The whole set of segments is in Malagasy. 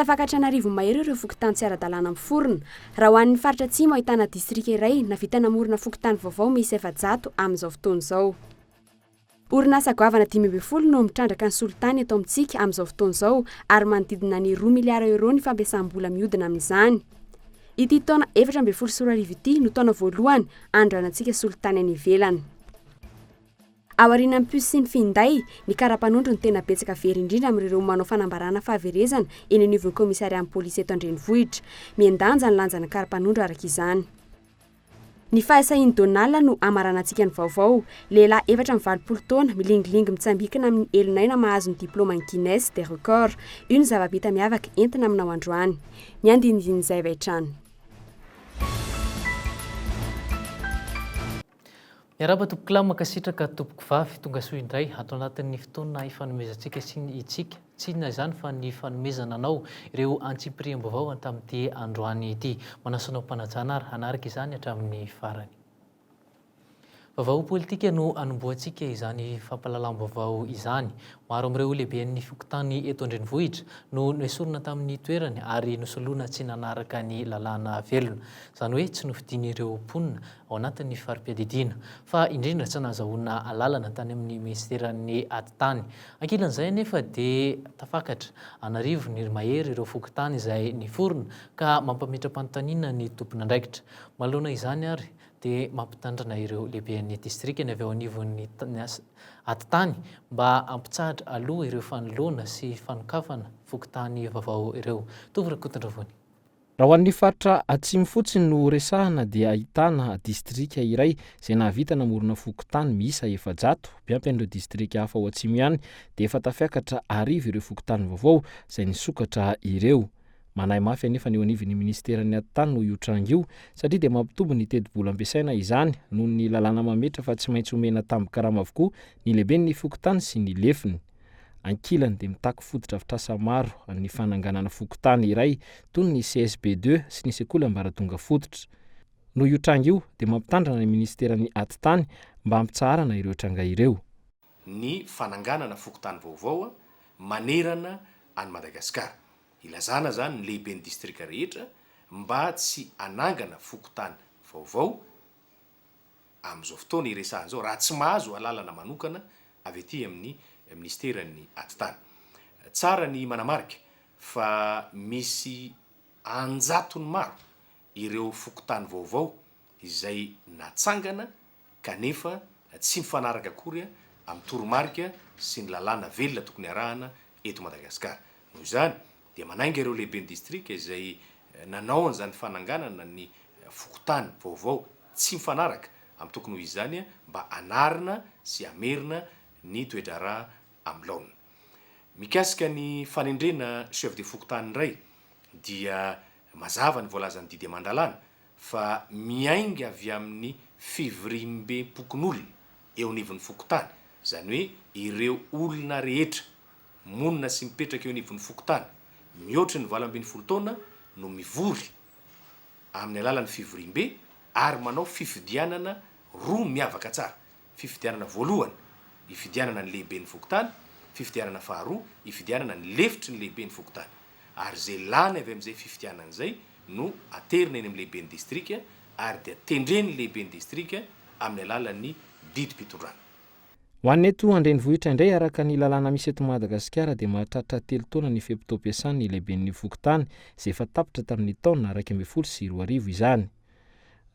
Tafakatra an'arivony mahery ireo fokontany tsy ara-dalàna miforona. Raha ho an'ny faritra Atsimo ahitana distrika iray nahavita namorona fokontany vaovao miisa 400 amin'izao fotoana izao. Orinasa goavana 15 no mitrandraka ny solitany eto amintsika amin'izao fotoana izao ary manodidina ny roa miliara euro ny fampiasam-bola mihodina amin'izany. Ity taona 2014 ity no taona voalohany anondranantsika solitany any ivelany. Aorianan'ny puce sy ny finday, ny kara-panondro no tena betsaka very indrindra amin'ireo manao fanambarana fahaverezana eny anivon'ny kaomisarian'ny polisy eto an-drenivohitra. Mihen-danja ny lanjan'ny kara-panondro araka izany. Ny fahasahian'i Donald no hamaranantsika ny vaovao. Lehilahy 84 taona, milingilingy mitsambikina amin'ny elon'aina mahazo ny diplaoman'ny Guinness des records. Io ny zava-bita miavaka entina aminao androany. Ny andinindin'izay avy hatrany. Miarahaba tompokolahy, mankasitraka tompokovavy, tongasoa indray ato anatin'ny fotoana ifanomezantsika sy ny itsika, tsy inona izany fa ny fanomezana anao ireo antsipiriam-baovao tamin'ity androany ity. Manasa anao am-panajana ary hanaraka izany hatramin'ny farany. Vaovao politika no anombohantsika izany fampahalalam-baovao izany. Maro amin'ireo lehiben'ny fokontany eto an-drenivohitra no noesorina tamin'ny toerany ary nosoloina tsy nanaraka ny lalàna velona. Izany hoe tsy nofidian'ireo mponina ao anatin'ny fari-piadidiana, fa indrindra tsy nahazahoana alalana tany amin'ny minisiteran'ny Atitany. Ankilan'izay anefa dia tafakatra an'arivony mahery ireo fokontany izay niforona ka mampametra-panontaniana ny tompon'andraikitra. Manoloana izany ary dia mampitandrina ireo lehiben'ny distrika ny avy ao anivon'ny Atitany mba hampitsahatra aloha ireo fanoloana sy fanokafana fokontany vaovao ireo. Tovo Rakotondravony. Raha ho an'ny faritra Atsimo fotsiny no resahana dia ahitana distrika iray izay nahavita namorona fokontany miisa 400, miampy an'ireo distrika hafa ao Atsimo ihany dia efa tafiakatra 1000 ireo fokontany vaovao izay nisokatra ireo. Manahy mafy anefa ny eo anivon'ny minisiteran'ny Atitany noho io tranga io satria dia mampitombo ny tetibola ampiasaina izany noho ny lalàna mametra fa tsy maintsy omena tambin-karama avokoa ny lehiben'ny fokontany sy ny lefiny. Ankilany dia mitaky fotodrafitrasa maro ny fananganana fokontany iray toy ny CSB ii sy ny sekoly ambaratonga fototra. Noho io tranga io dia mampitandrina ny minisiteran'ny Atitany mba hampitsaharana ireo tranga ireo. Ny fananganana fokontany vaovao manerana an'i Madagasikara. Ilazana izany ny lehiben'ny distrika rehetra mba tsy hanangana fokontany vaovao amin'izao fotoana iresahana izao raha tsy mahazo alalana manokana avy aty amin'ny minisiteran'ny Atitany. Tsara ny manamarika fa misy an-jatony maro ireo fokontany vaovao izay natsangana kanefa tsy mifanaraka akory amin'ny toromarika sy ny lalàna velona tokony arahana eto Madagasikara. Noho izany dia manainga ireo lehiben'ny distrika izay nanao an'izany fananganana ny fokontany vaovao tsy mifanaraka amin'ny tokony ho izy izany mba hanarina sy hamerina ny toe-draharaha amin'ny laoniny. Mikasika ny fanendrena chef de fokontany indray dia mazava ny voalazan'ny didy aman-dalàna fa miainga avy amin'ny fivoriambem-pokonolona eo anivon'ny fokontany, izany hoe ireo olona rehetra monina sy mipetraka eo anivon'ny fokontany mihoatry ny 18 taona no mivory amin'ny alalan'ny fivoriambe ary manao fifidianana roa miavaka tsara, fifidianana voalohany hifidianana ny lehiben'ny fokontany, fifidianana faharoa hifidianana ny lefitry ny lehiben'ny fokontany. Ary izay lany avy amin'izay fifidianana izay no aterina eny amin'ny lehiben'ny distrika ary dia tendren'ny lehiben'ny distrika amin'ny alalan'ny didim-pitondrana. Ho an'ny eto an-drenivohitra indray, araka ny lalàna misy eto Madagasikara dia mahatratra telo taona ny fe-potoam-piasan'ny lehiben'ny fokontany izay efa tapitra tamin'ny taona 2011 izany.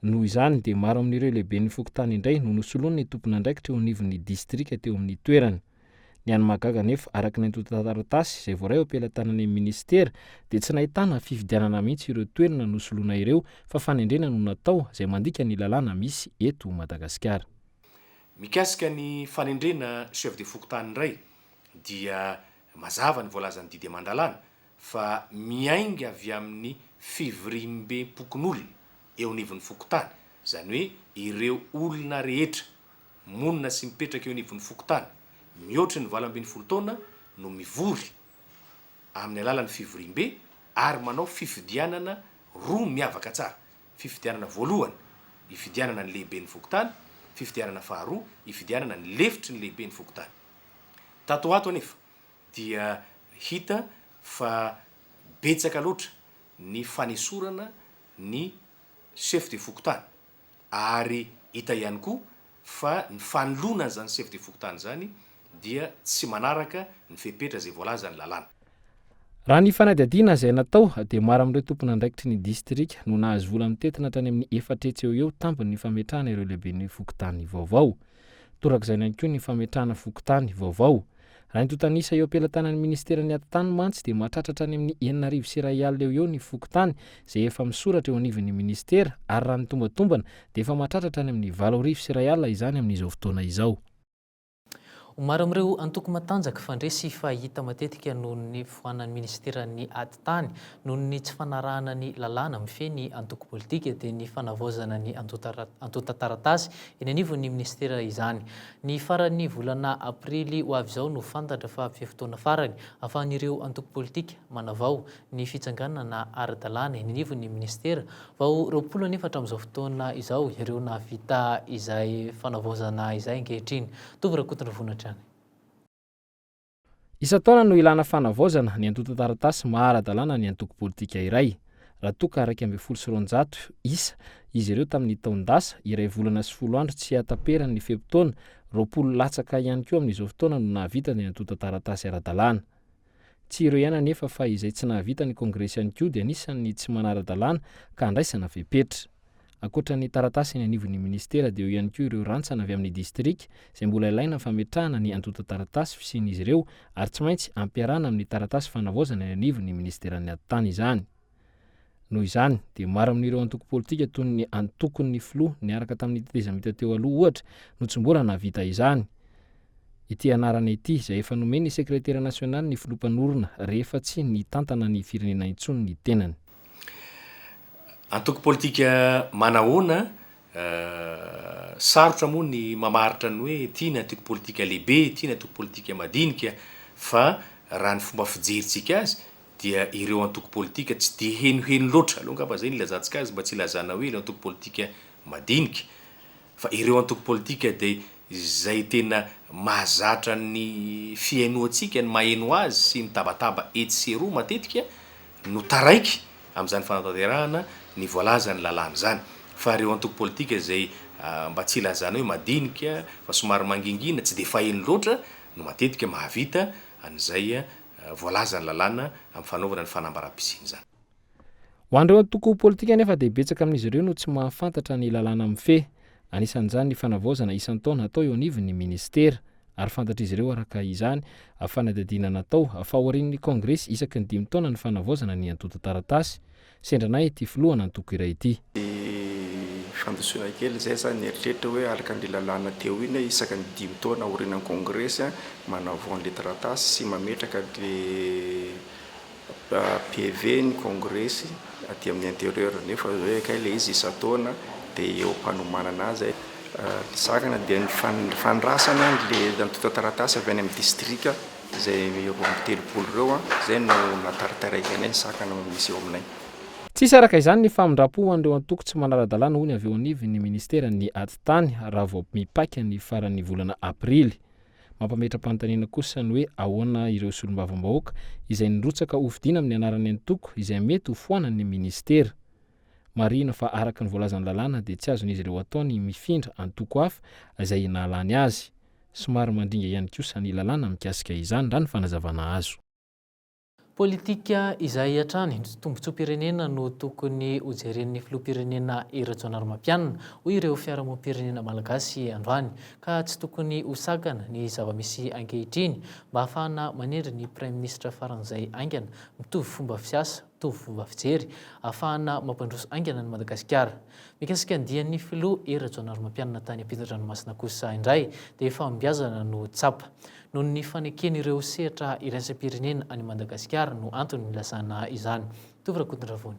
Noho izany dia maro amin'ireo lehiben'ny fokontany indray no nosoloin'ny tompon'andraikitra eo anivon'ny distrika teo amin'ny toerany. Ny hany mahagaga anefa, araka ny antontan-taratasy izay voaray eo am-pelatanan'ny minisitera dia tsy nahitana fifidianana mihitsy ireo toerana nosoloina ireo fa fanendrena no natao izay mandika ny lalàna misy eto Madagasikara. Mikasika ny fanendrena chef de fokontany indray dia mazava ny voalazan'ny didy aman-dalàna fa miainga avy amin'ny fivoriambem-pokonolona eo anivon'ny fokontany, izany hoe ireo olona rehetra monina sy mipetraka eo anivon'ny fokontany mihoatry ny 18 taona no mivory amin'ny alalan'ny fivoriambe ary manao fifidianana roa miavaka tsara. Fifidianana voalohany, hifidianana ny lehiben'ny fokontany, fifidianana faharoa, hifidianana ny lefitry ny lehiben'ny fokontany. Tato ho ato anefa dia hita fa Betsaka loatra ny fanesorana ny chef de fokontany ary hita ihany koa fa ny fanoloana an'izany chef de fokontany izany dia tsy manaraka ny fepetra izay voalazan'ny lalàna. Raha ny fanadihadiana izay natao dia maro amin'ireo tompon'andraikitry ny distrika no nahazo vola mitentina hatrany amin'ny 400 eo ho eo tambin'ny fametrahana ireo lehiben'ny fokontany vaovao. Torak'izany ihany koa ny fametrahana fokontany vaovao. Raha ny antontan'isa eo am-pelatanan'ny ministeran'ny atitany mantsy dia mahatratra hatrany amin'ny 1060 eo ho eo ny fokontany izay efa misoratra eo anivon'ny ministera ary raha ny tombatombana dia efa mahatratra hatrany amin'ny 1088 izany amin'izao fotoana izao. Ho maro amin'ireo antoko matanjaka fandre sy fahita matetika noho ny foanan'ny minisiteran'ny Atitany noho ny tsy fanarahana ny lalàna mifehy ny antoko politika dia ny fanavaozana ny antontan-taratasy eny anivon'ny minisitera izany. Ny faran'ny volana aprily ho avy izao no fantatra fa fe-potoana farany ahafahan'ireo antoko politika manavao ny fitsanganana ara-dalàna eny anivon'ny minisitera. Vao 20 anefa hatramin'izao fotoana izao ireo nahavita izay fanavaozana izay ankehitriny. Tovo Rakotondravono hatrany. Isan-taona no ilana fanavaozana ny antontan-taratasy maha ara-dalàna ny antoko politika iray. Raha toa ka 211 isa izy ireo tamin'ny taon-dasa, iray volana sy folo andro tsy hahataperan'ny fe-potoana, 20 latsaka ihany koa amin'izao fotoana no nahavita ny antontan-taratasy ara-dalàna. Tsy ireo ihany anefa fa izay tsy nahavita ny kongresy ihany koa dia anisan'ny tsy manara-dalàna ka andraisana fepetra. Ankoatra ny taratasy eny anivon'ny minisitera dia eo ihany koa ireo rantsana avy amin'ny distrika izay mbola ilaina fametrahana ny antontan-taratasy fisian'izy ireo ary tsy maintsy ampiarahana amin'ny taratasy fanavaozana eny anivon'ny minisiteran'ny atitany izany. Noho izany, dia maro amin'ireo antoko politika toy ny antokon'ny filoha niaraka tamin'ny tetezamita teo aloha ohatra no tsy mbola nahavita izany. Ity anarana ity, izay efa nomen'ny sekretera nasionaly ny filoha mpanorina rehefa tsy nitantana ny firenena intsony ny tenany. Antoko politika manahoana? Sarotra moa ny mamaritra ny hoe ity ny antoko politika lehibe, ity ny antoko politika madinika fa raha ny fomba fijerintsika azy dia ireo antoko politika tsy dia henoheno loatra, aleo angamba zay no ilazantsika azy mba tsy ilazana hoe ireo antoko politika madinika, fa ireo antoko politika dia izay tena mahazatra ny fihainoantsika, ny maheno azy sy mitabataba etsy sy eroa matetika no taraiky amin'izany fanatanterahana ny voalazan'ny lalàna izany, fa ireo antoko politika izay mba tsy ilazana hoe madinika fa somary mangingina tsy dia faheno loatra no matetika mahavita an'izay voalazan'ny lalàna amin'ny fanaovana ny fanambaram-pisiana izany. Ho an'ireo antoko politika anefa dia betsaka amin'izy ireo no tsy mahafantatra ny lalàna mifehy. Anisan'izany ny fanavaozana isan-taona atao eo anivon'ny minisitera. Ary fantatr'izy ireo araka izany fanadihadiana natao fa aorian'ny kongresy isaky ny dimy taona ny fanavaozana ny antontan-taratasy. Sendra anay ity filohana antoko iray ity. Ny fandisoana kely izay za nieritreritra hoe araka an'le lalàna teo iny hoe isaka ny dimy taona aorianan'ny kongresy manavao an'le taratasy sy mametraka an'le PV ny kongresy aty amin'ny interieur nefa hoe kay le izy isan-taona dia eo am-panomanana azy ny sakana dia ny fandrasana an'le antontan-taratasy avy any amin'ny distrika Izay 32 ireo, izay no nahataritaraiky anay ny sakana misy eo aminay. Tsy hisy araka izany ny famindram-po ho an'ireo antoko tsy manara-dalàna hoy ny avy eo anivon'ny ministeran'ny Atitany raha vao mipaika ny faran'ny volana aprily. Mampametra-panontaniana kosa ny hoe ahoana ireo solombavambahoaka izay nirotsaka hofidiana amin'ny anaran'ny antoko izay mety ho foanan'ny ministera. Marihina fa araka ny voalazan'ny lalàna dia tsy azon'izy ireo atao ny mifindra antoko hafa izay nahalany azy. Somary mandringa ihany kosa ny lalàna mikasika izany raha ny fanazavana azo. Politika izay hatrany, ny tombontsoam-pirenena no tokony hojeren'ny filoham-pirenena Hery Rajaonarimampianina, hoy ireo fiarahamonim-pirenena malagasy androany, ka tsy tokony ho sakana ny zava-misy ankehitriny mba hahafahana manendry ny praiminisitra faran'izay haingana, mitovy fomba fiasa, mitovy fomba fijery, ahafahana mampandroso haingana an'i Madagasikara. Mikasika ny dian'ny filoha Hery Rajaonarimampianina tany ampitan-dranomasina kosa indray dia fahombiazana no tsapa. Noho ny faneken'ireo sehatra iraisam-pirenena an'i Madagasikara no antony nilazana izany. Tovo Rakotondravony.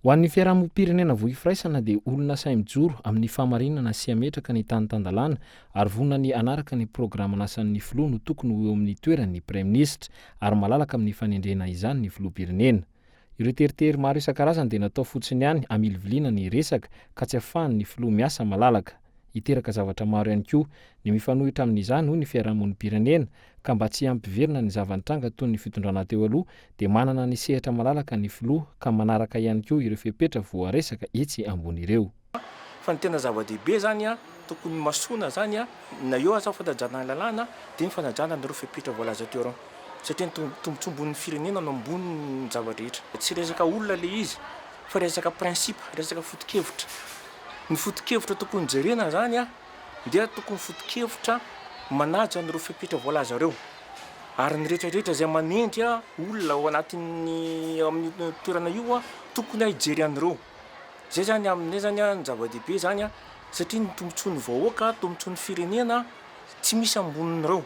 Ho an'ny fiarahamonim-pirenena vohifiraisana dia olona sahy mijoro amin'ny fahamarinana sy hametraka ny tany tan-dalàna ary vonona ny hanaraka ny programan'asan'ny filoha no tokony ho eo amin'ny toeran'ny praiminisitra ary malalaka amin'ny fanendrena izany ny filoham-pirenena. Ireo teritery maro isan-karazany dia natao fotsiny ihany hamiliviliana ny resaka ka tsy afahan'ny filoha miasa malalaka. Hiteraka zavatra maro ihany koa ny mifanohitra amin'izany, hoy ny fiarahamonim-pirenena, ka mba tsy hampiverina ny zava-nitranga toy ny fitondrana teo aloha dia manana ny sehatra malalaka ny filoha ka manaraka ihany koa ireo fepetra voaresaka etsy ambony ireo. Fa ny tena zava-dehibe zany an, tokony masoana zany an, na eo aza fanajana ny lalàna dia ny fanajana an'ireo fepetra voalaza teo ireo. Satria ny tombotsombon'ny firenena no ambonin'ny zava-drehetra. Tsy resaka olona ilay izy fa resaka principe, resaka foto-kevitra. Ny foto-kevitra tokony jerena zany an, dia tokony foto-kevitra manaja an'ireo fepetra voalaza ireo. Ary ny rehetra rehetra izay manendry olona ao anatin'ny amin'io toerana io tokony hijery an'ireo. Izay zany aminay zany ny zava-dehibe zany satria ny tombotsoan'ny vahoaka, tombotsoan'ny firenena tsy misy ambonin'ireo.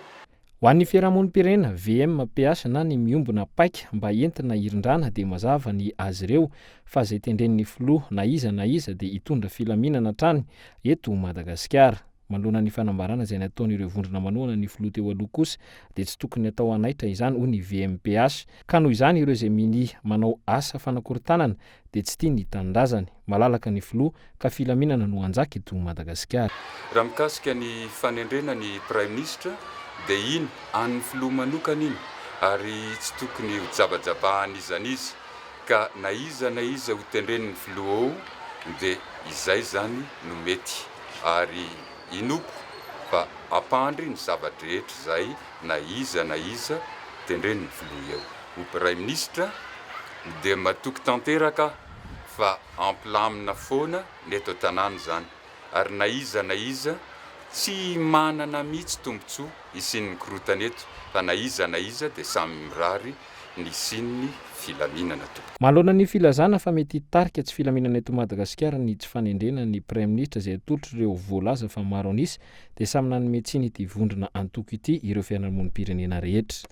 Ho an'ny fiarahamonim-pirenena, VMPH, na ny miombona paika mba entina hirindrana dia mazava ny azy ireo fa izay tendren'ny filoha na iza na iza dia hitondra filaminana hatrany eto Madagasikara. Manoloana ny fanambarana izay nataon'ireo vondrona manohana ny filoha teo aloha kosa dia tsy tokony atao hanaitra izany hoy ny VMPH ka noho izany ireo izay minia manao asa fanakorontanana dia tsy tia ny tanindrazany. Malalaka ny filoha ka filaminana no hanjaka eto Madagasikara. Raha mikasika ny fanendrena ny Praiminisitra dia iny an'ny filoha manokana iny ary tsy tokony ho jabajabahan'iza n'iza ka na iza na iza ho tendren'ny filoha eo dia izay izany no mety ary inoako fa hampandry ny zava-drehetra izay na iza na iza tendren'ny filoha eo ho Praiminisitra dia matoky tanteraka aho fa hampilamina foana ny eto an-tanàna izany ary na iza na iza tsy manana mihitsy tombontsoa hisian'ny korontana eto fa na iza na iza dia samy mirary ny hisian'ny filaminana tompoko. Manoloana ny filazana fa mety hitarika tsy filaminana eto Madagasikara ny tsy fanendrena ny Praiminisitra izay atolotr'ireo voalaza fa maro an'isa dia samy nanome tsiny ity vondrona antoko ity ireo fiarahamonim-pirenena rehetra.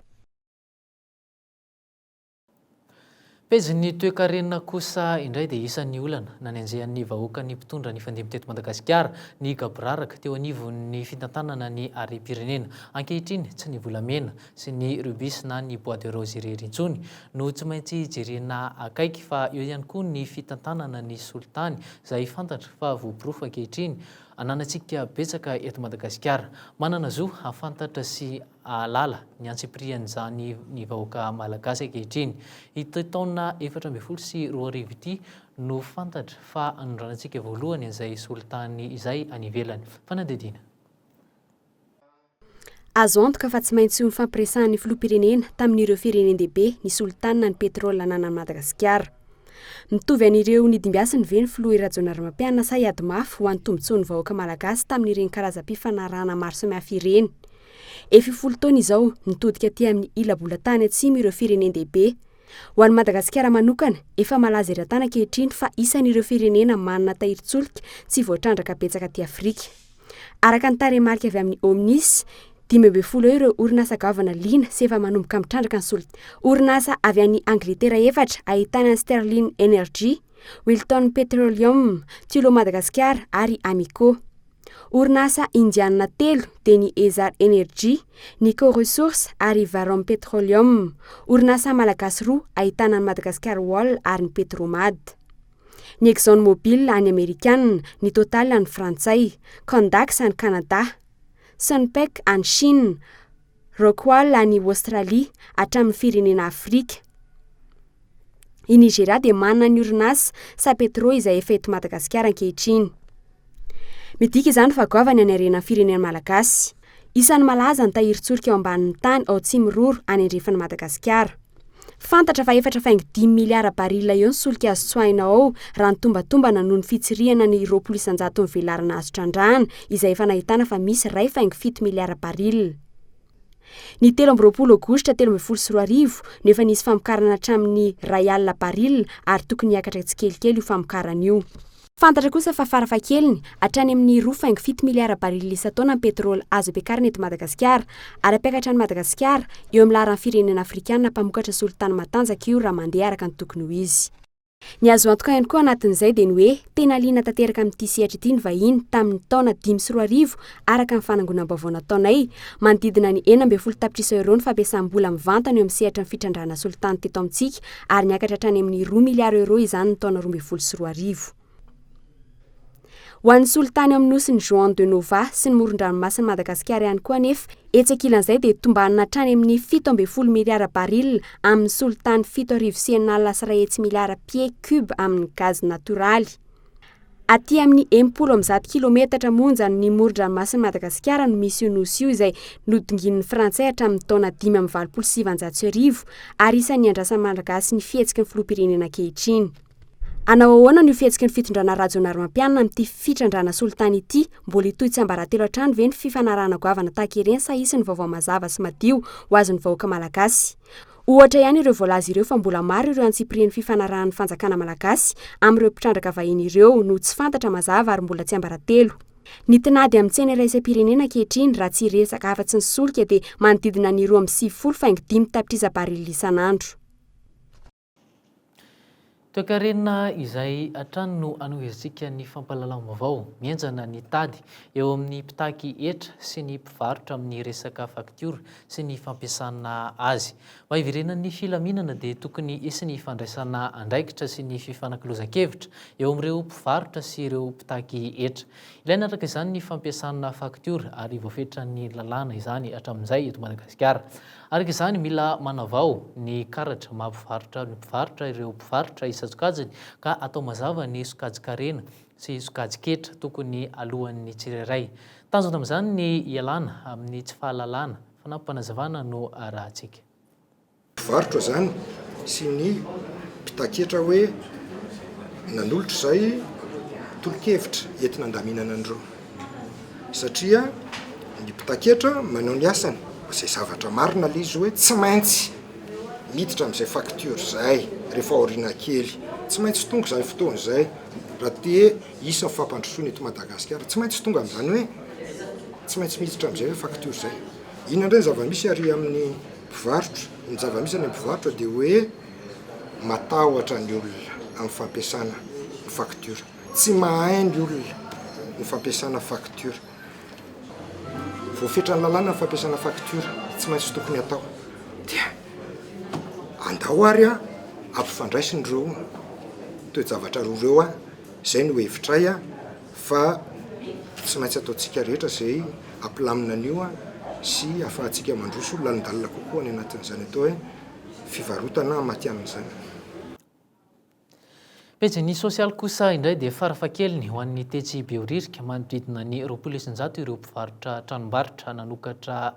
Pezin'ny toekarena kosa indray dia isan'ny olana nanenjehan'ny vahoaka ny mpitondra nifandimby teto Madagasikara ny gaboraraka teo anivon'ny fitantanana ny harem-pirenena. Ankehitriny, tsy ny volamena sy ny rubis na ny bois de rose irery intsony no tsy maintsy jerena akaiky fa eo ihany koa ny fitantanana ny solitany izay fantatra fa voaporofo ankehitriny ananantsika betsaka eto Madagasikara. Manana zo hahafantatra sy hahalala ny antsipirian'izany ny vahoaka malagasy ankehitriny. Ity taona 2014 ity no fantatra fa hanondranantsika voalohany an'izay solitany izay any ivelany. Fanadihadiana. Azo antoka fa tsy maintsy ho nifampiresahan'ny filoham-pirenena tamin'ireo firenen-dehibe ny solitany na ny pétrole ananan'i Madagasikara. Mitovy an'ireo nidimbiasiny ve ny filoha Hery Rajaonarimampianina sa hiady mafy ho an'ny tombontsoan'ny vahoaka malagasy tamin'ireny karazam-pifanarahana maro samihafa ireny? Efa folo taona izao, nitodika aty amin'ny ila bolantany atsimo ireo firenen-dehibe. Ho an'i Madagasikara manokana, efa malaza eran-tany ankehitriny fa isan'ireo firenena manana tahirin-tsolika tsy voatrandraka betsaka aty Afrika. Araka ny tarehimarika avy amin'ny Omnis, 15 eo ireo orinasa goavana liana sy efa manomboka mitrandraka ny solitany. Orinasa avy any Angletera efatra ahitana ny Sterling Energy, Wilton Petroleum, Tullow Madagascar ary Ameco. Orinasa indianina telo dia ny Ezar Energy, Nico Resources ary Varom Petroleum. Orinasa malagasy roa ahitana ny Madagascar Oil ary ny Petromad. Ny Exxon Mobil an'ny Amerikanina, ny Total an'ny Frantsay, Condax any Canada, Sunpec any Chine, Rockwall any Aostralia, hatramin'ny firenena Afrika. I Nigeria dia manana ny orinasa Sapetro izay efa eto Madagasikara ankehitriny. Midika izany fa goavana ny harenan'ny firenena malagasy. Isan'ny malaza ny tahirin-tsolika ao ambanin'ny tany ao Tsimiroro any andrefan'i Madagasikara. Fantatra fa efatra faingo dimy miliara barila eo ny solika azo tsoahina ao raha ny tombatombana noho ny fitsirihana ny 20 isan-jaton'ny velarana azo trandrahana izay efa nahitana fa misy iray faingo fito miliara barila. Ny 23 aogositra 2013 no efa nisy famokarana hatramin'ny 1000 barila ary tokony hiakatra tsikelikely io famokarana io. Fantatra kosa fa farafahakeliny, hatrany amin'ny roa faingo fito miliara barila isan-taona ny petrole azo ampiakarina eto Madagasikara, ary hampiakatra an'i Madagasikara eo amin'ny laharan'ny firenena afrikana mpamokatra solitany matanjaka io raha mandeha araka ny tokony ho izy. Ny azo antoka ihany koa anatin'izay dia ny hoe tena liana tanteraka amin'ity sehatra ity ny vahiny tamin'ny taona 2005 araka ny fanangonam-baovao nataonay, manodidina ny 16 tapitrisa euros ny fampiasam-bola mivantana eo amin'ny sehatry ny fitrandrahana solitany teto amintsika ary niakatra hatrany amin'ny roa miliara euros izany ny taona 2012. Ho an'ny solitany ao amin'ny nosin'i Juan de Nova sy ny moron-dranomasin'i Madagasikara ihany koa anefa, etsy ankilan'izay dia tombanana hatrany amin'ny 17 miliara barila amin'ny solitany 170 miliara pieds cubes amin'ny gaz natoraly. Aty amin'ny 160 kilometatra monja ny moron-dranomasin'i Madagasikara no misy io nosy io izay nodonginin'ny Frantsay hatramin'ny taona 1985 ary isan'ny niandrasan'ny Malagasy ny fihetsiky ny filoham-pirenena ankehitriny. Hanao ahoana ny ho fihetsiky ny fitondrana Rajaonarimampianina amin'ity fitrandrahana solitany ity? Mbola hitohy tsiambaratelo hatrany ve ny fifanarahana goavana tahaka ireny sa hisy ny vaovao mazava sy madio ho azon'ny vahoaka malagasy? Ohatra ihany ireo voalaza ireo fa mbola maro ireo antsipirian'ny fifanarahan'ny fanjakana malagasy amin'ireo mpitrandraka vahiny ireo no tsy fantatra mazava ary mbola tsiambaratelo. Ny tinady amin'ny tsena iraisam-pirenena ankehitriny raha tsy hiresaka afa-tsy ny solika dia manodidina ny 92 faingo dimy tapitrisa baril isan'andro. Toekarena izay hatrany no anohizantsika ny fampahalalam-baovao. Mihenjana ny tady eo amin'ny mpitaky hetra sy ny mpivarotra amin'ny resaka faktiora sy ny fampiasana azy. Mba hiverenan'ny filaminana dia tokony hisy ny fandraisana andraikitra sy ny fifanakalozan-kevitra eo amin'ireo mpivarotra sy ireo mpitaky hetra. Ilaina araka izany ny fampiasana faktiora ary voafetran'ny lalàna izany hatramin'izay eto Madagasikara. Araka izany, mila manavao ny karatra maha mpivarotra ny mpivarotra ireo mpivarotra isan-tsokajiny ka atao mazava ny sokajin-karena sy sokajin-ketra tokony alohan'ny tsirairay. Tanjona amin'izany ny hialana amin'ny tsy fahalalana. Fanampim-panazavana no arahantsika. Mpivarotra izany sy ny mpitaketra hoe nanolotra izay tolo-kevitra entina handaminana an'ireo. Satria ny mpitaketra manao ny asany, izay zavatra marina ilay izy hoe tsy maintsy miditra amin'izay facture izay rehefa aoriana kely, tsy maintsy tonga izany fotoana izay raha te hisy ny fampandrosoana eto Madagasikara, tsy maintsy tonga amin'izany hoe tsy maintsy miditra amin'izay hoe facture izay. Inona indray ny zava-misy ary amin'ny mpivarotra? Ny zava-misy any amin'ny mpivarotra dia hoe matahotra ny olona amin'ny fampiasana ny facture. Tsy mahay ny olona ny fampiasana facture. Voafetran'ny lalàna ny fampiasana facture, tsy maintsy tokony atao. Dia andao ary an, ampifandraisina ireo toe-javatra roa ireo an, izay no hevitray an, fa tsy maintsy ataontsika rehetra izay hampilamina an'io an, sy ahafahantsika mandroso lalindalina kokoa any anatin'izany atao hoe fivarotana matihanina izany. Pejin'ny sosialy kosa indray dia farafahakeliny ho an'ny tetsy Behoririka, manodidina ny 120 ireo mpivarotra tranombarotra nanokatra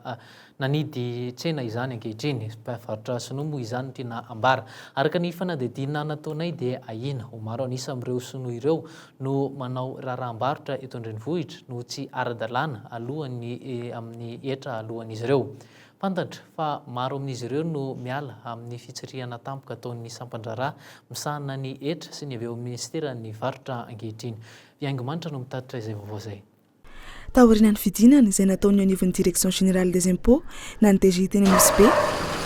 nanidy tsena izany ankehitriny. Mpivarotra sinoa moa izany no tiana ambara. Araka ny fanadihadiana nataonay dia ahiana ho maro an'isa amin'ireo sinoa ireo no manao raharaham-barotra eto an-drenivohitra no tsy ara-dalàna alohan'ny amin'ny hetra alohan'izy ireo. Fantatra fa maro amin'izy ireo no miala amin'ny fitsirihana tampoka ataon'ny sampan-draharaha misahana ny hetra sy ny avy eo amin'ny minisiteran'ny varotra ankehitriny. Fihaingo Manitra no mitatitra izay vaovao izay. Taorian'ny fidinana izay nataon'ny eo anivon'ny Direction Générale des Impôts na ny DGI teny Anosibe,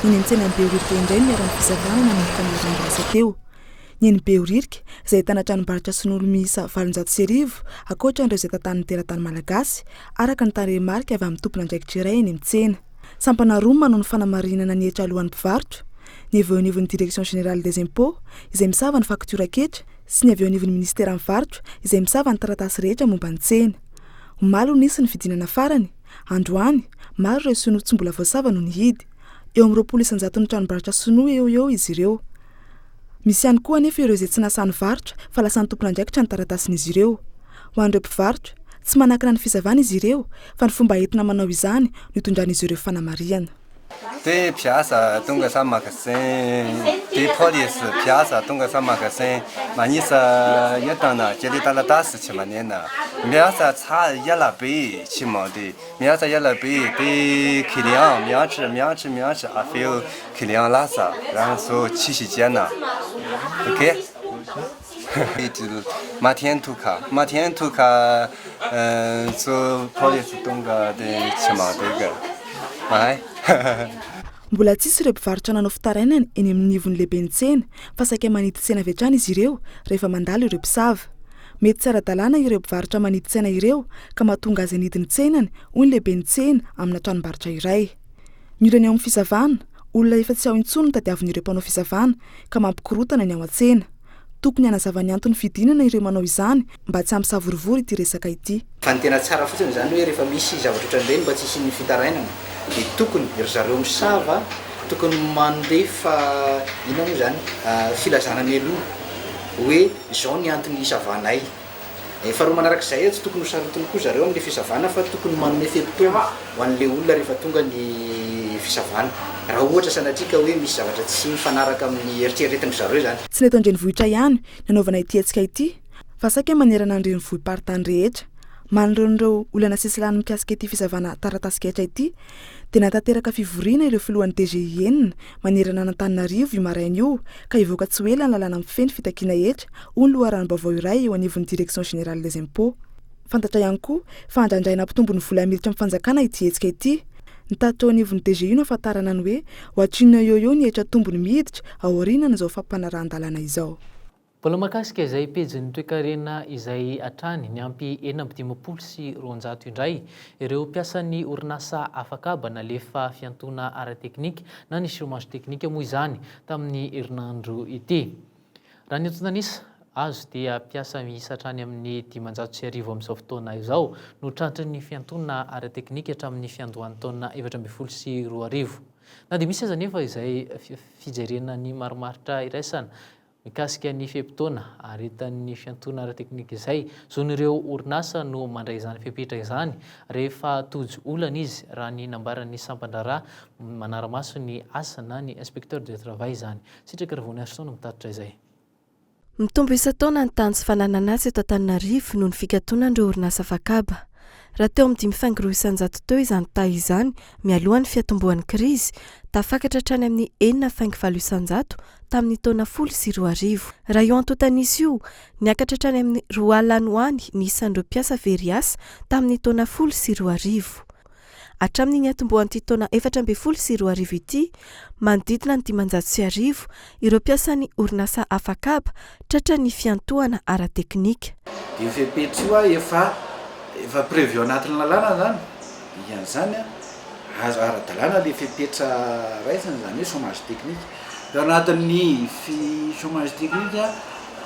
ny eny an-tsenan'i Behoririka indray no niharan'ny fisavana nanomboka ny herinandro lasa teo. Ny eny Behoririka, izay ahitana tranombarotra sinoa miisa 1800, ankoatra an'ireo izay tantanin'ny teratany malagasy, araka ny tarehimarika avy amin'ny tompon'andraikitra iray eny amin'ny tsena. Sampana roa manao ny fanamarinana ny hetra aloan'ny mpivarotra, ny avy eo anivon'ny Direction Générale des Impôts, izay misava ny faktioran-ketra, sy ny avy eo anivon'ny Minisiteran'ny Varotra, izay misava ny taratasy rehetra momba ny tsena. Omaly no nisy ny fidinana farany, androany, maro ireo sinoa tsy mbola voasava no nihidy. Eo amin'ny 20 isan-jaton'ny tranombarotra sinoa eo ho eo izy ireo. Misy ihany koa anefa ireo izay tsy nasahy nivarotra fa lasan'ny tompon'andraikitra ny taratasin'izy ireo. Ho an'ireo mpivarotra, tsy manakana ny fisavana izy ireo fa ny fomba entina manao izany no itondran'izy ireo fanamarihana. Dia mpiasa tonga sa magasin, dia police mpiasa tonga sa magasin manisa entana kely taratasy tsy manena, miasa tsara ela be tsy mandeha, miasa ela be dia client miantso miantso miantso avy eo Client lasa raha zao tsisy jiana ok Matiantoka matiantoka zo police tonga de tsy mandega mahay. Mbola tsisy ireo mpivarotra nanao fitarainana eny amin'ny ivon'ny lehiben'ny tsena fa saika manidy tsena avy hatrany izy ireo rehefa mandalo ireo mpisava. Mety tsy ara-dalàna ireo mpivarotra manidy tsena ireo ka mahatonga azy hanidy ny tsenany hoy ny lehiben'ny tsena amina tranombarotra iray. Ny olana eo amin'ny fisavana, olona efa tsy ao intsony no tadiavin'ireo mpanao fisavana ka mampikorontana ny ao an-tsena. Tokony hanazava ny anton'ny fidinana ireo manao izany mba tsy hampisavorovoro ity resaka ity. Fa ny tena tsara fotsiny izany hoe rehefa misy zavatra ohatran'ireny mba tsy hisian'ny fitarainana dia tokony ry zareo misava tokony mandefa inona moa izany filazana mialoha hoe izao ny antony hisavanay. Faharoa manarak'izay tsy tokony ho sarotiny koa zareo amin'ilay fisavana fa tokony manome fe-potoana ho an'ilay olona rehefa tonga ny fisavana raha ohatra sanatria ka hoe misy zavatra tsy mifanaraka amin'ny eritreretin-dry zareo izany. Tsy ny eto an-drenivohitra ihany nanaovana ity hetsika ity fa saika manerana ny renivohi-paritany rehetra. Manoloana ireo olana sesilany mikasika ity fisavana taratasin-ketra ity dia nahatanteraka fivoriana ireo filohan'ny DGI enina manerana an'Antananarivo io maraina io ka hivoaka tsy ho ela ny lalàna mifehy ny fitakiana hetra, hoy ny loharanom-baovao iray eo anivon'ny Direction Générale des Impôts. Fantatra ihany koa fa andrandraina hampitombo ny vola miditra amin'ny fanjakana ity hetsika ity. Ny tatitra eo anivon'ny DGI no ahafantarana ny hoe ohatrinona eo ho eo ny hetra tombony miditra aorianan'izao fampanarahan-dalàna izao. Mbola mahakasika izay pejin'ny toekarena izay hatrany, niampy 256 indray ireo mpiasan'ny orinasa afakaba nalefa fiantoana ara-teknika na ny chômage technique moa izany tamin'ny herinandro ity. Raha ny antontan'isa azo dia mpiasa miisa hatrany amin'ny 1500 amin'izao fotoana izao no tratry ny fiantoana ara-teknika hatramin'ny fiandohan'ny taona 2014. Na dia misy aza anefa izay fijerena ny marimaritra iraisana Mikasika ny fe-potoana aharetan'ny fiantoana ara-teknika izay, zon'ireo orinasa no mandray izany fepetra izany rehefa tojo olana izy, raha ny nambaran'ny sampan-draharaha manara-maso ny asa na ny inspecteur de travail izany. Sitraka Ravoniarison no mitatitra izay. Mitombo isan-taona ny tany tsy fananan'asa eto Antananarivo noho ny fikatonan'ireo orinasa afakaba. Raha teo amin'ny 5,2% teo izany taha izany mialoha ny fiatombohan'ny krizy, tafakatra hatrany amin'ny 6,8% tamin'ny taona 2010. Raha io antontan'isa io, niakatra hatrany amin'ny 20 any ho any ny isan'ireo mpiasa very asa tamin'ny taona 2010. Hatramin'ny niatombohan'ity taona 2014 ity, manodidina ny 1500 ireo mpiasan'ny orinasa afakaba tratran'ny fiantohana ara-teknika. Io fepetra io efa efa prévu ao anatin'ny lalàna izany, dikan'izany azo ara-dalàna ilay fepetra raisina izany hoe chômage technique. Fa ao anatin'ny chômage technique